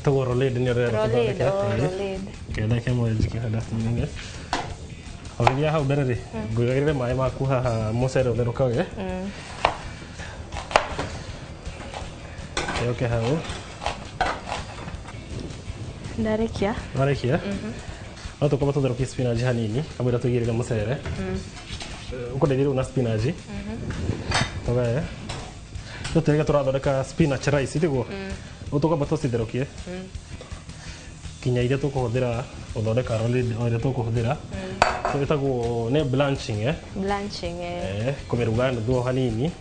Tagwo rollade nĩyo ndĩrenda Rollade, tũthondeke. oh, rollade. Kenda kĩmwe njike dustbin-inĩ. Ũgĩthiĩ hau mbere rĩ, ngũigagĩrĩre maĩ maku haha mũcere ũtherũkage. Yũke hau. Ndarĩkia. Warĩkia? No tũkorwo tũtherũkie spinach hanini kamũira tũigĩrĩre mũcere. Ũkũndeithia rĩu na spinach. Tũgaye. Rĩu tũrĩge tũrathondeka spinach rice, tiguo? Rĩu tũkwamba tũcitherũkie. Nginya iria tũkũhũthĩra gũthondeka roll o ĩrĩa tũkũhũthĩra. So ĩtagwo nĩ blanching, eh? Blanching, eh. Eh, kũmĩruga nuthu o hanini.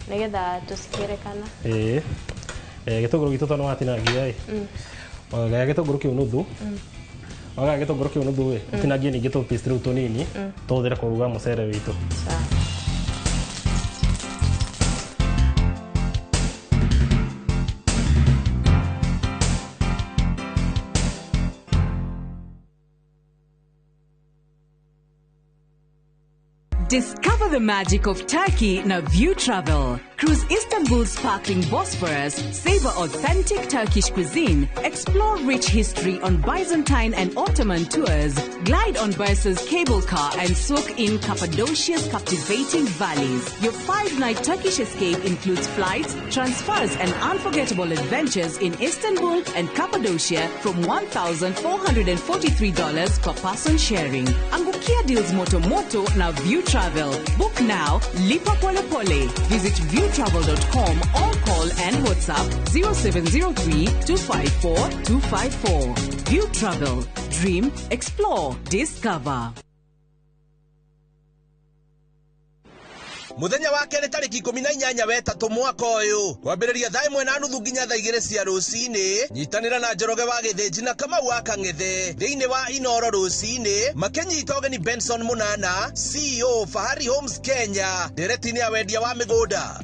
Nĩgetha tũcikĩre kana. Ĩĩ. Eh, gĩtũngũrũ gitũ tondũ watinangia ĩ, wagaya gĩtũngũrũ kĩu nuthu. Wagaya gĩtũngũrũ kĩu nuthu ĩ, ũtinangie ningĩ tũ piece rĩu tũnini tũhũthĩre kũruga mũcere witũ. Discover the magic of Turkey na View Travel. Cruise Istanbul's sparkling Bosphorus, savor authentic Turkish cuisine, explore rich history on Byzantine and Ottoman tours, glide on Bursa's cable car, and soak in Cappadocia's captivating valleys. Your 5-night Turkish escape includes flights, transfers, and unforgettable adventures in Istanbul and Cappadocia from $1,443 per person sharing. Angukia deals moto moto na View Travel. Book now, lipa pole pole. Visit viewtravel.com or call and WhatsApp 0703 254 254. View Travel. Dream, explore, discover. Muthenya wa kerĩ tarĩki 18 wetatũ mwaka ũyũ, kwambĩrĩria thaa 1:30 nginya thaa 2 cia rũcinĩ, nyitanĩra na Njoroge wa Gĩthĩnji na Kamau wa Kang'ethe thĩinĩ wa Inoro rũcinĩ makĩnyita ũgeni Benson Mũnana, CEO Fahari Homes Kenya, ndereti-inĩ ya wendia wa mĩgũnda.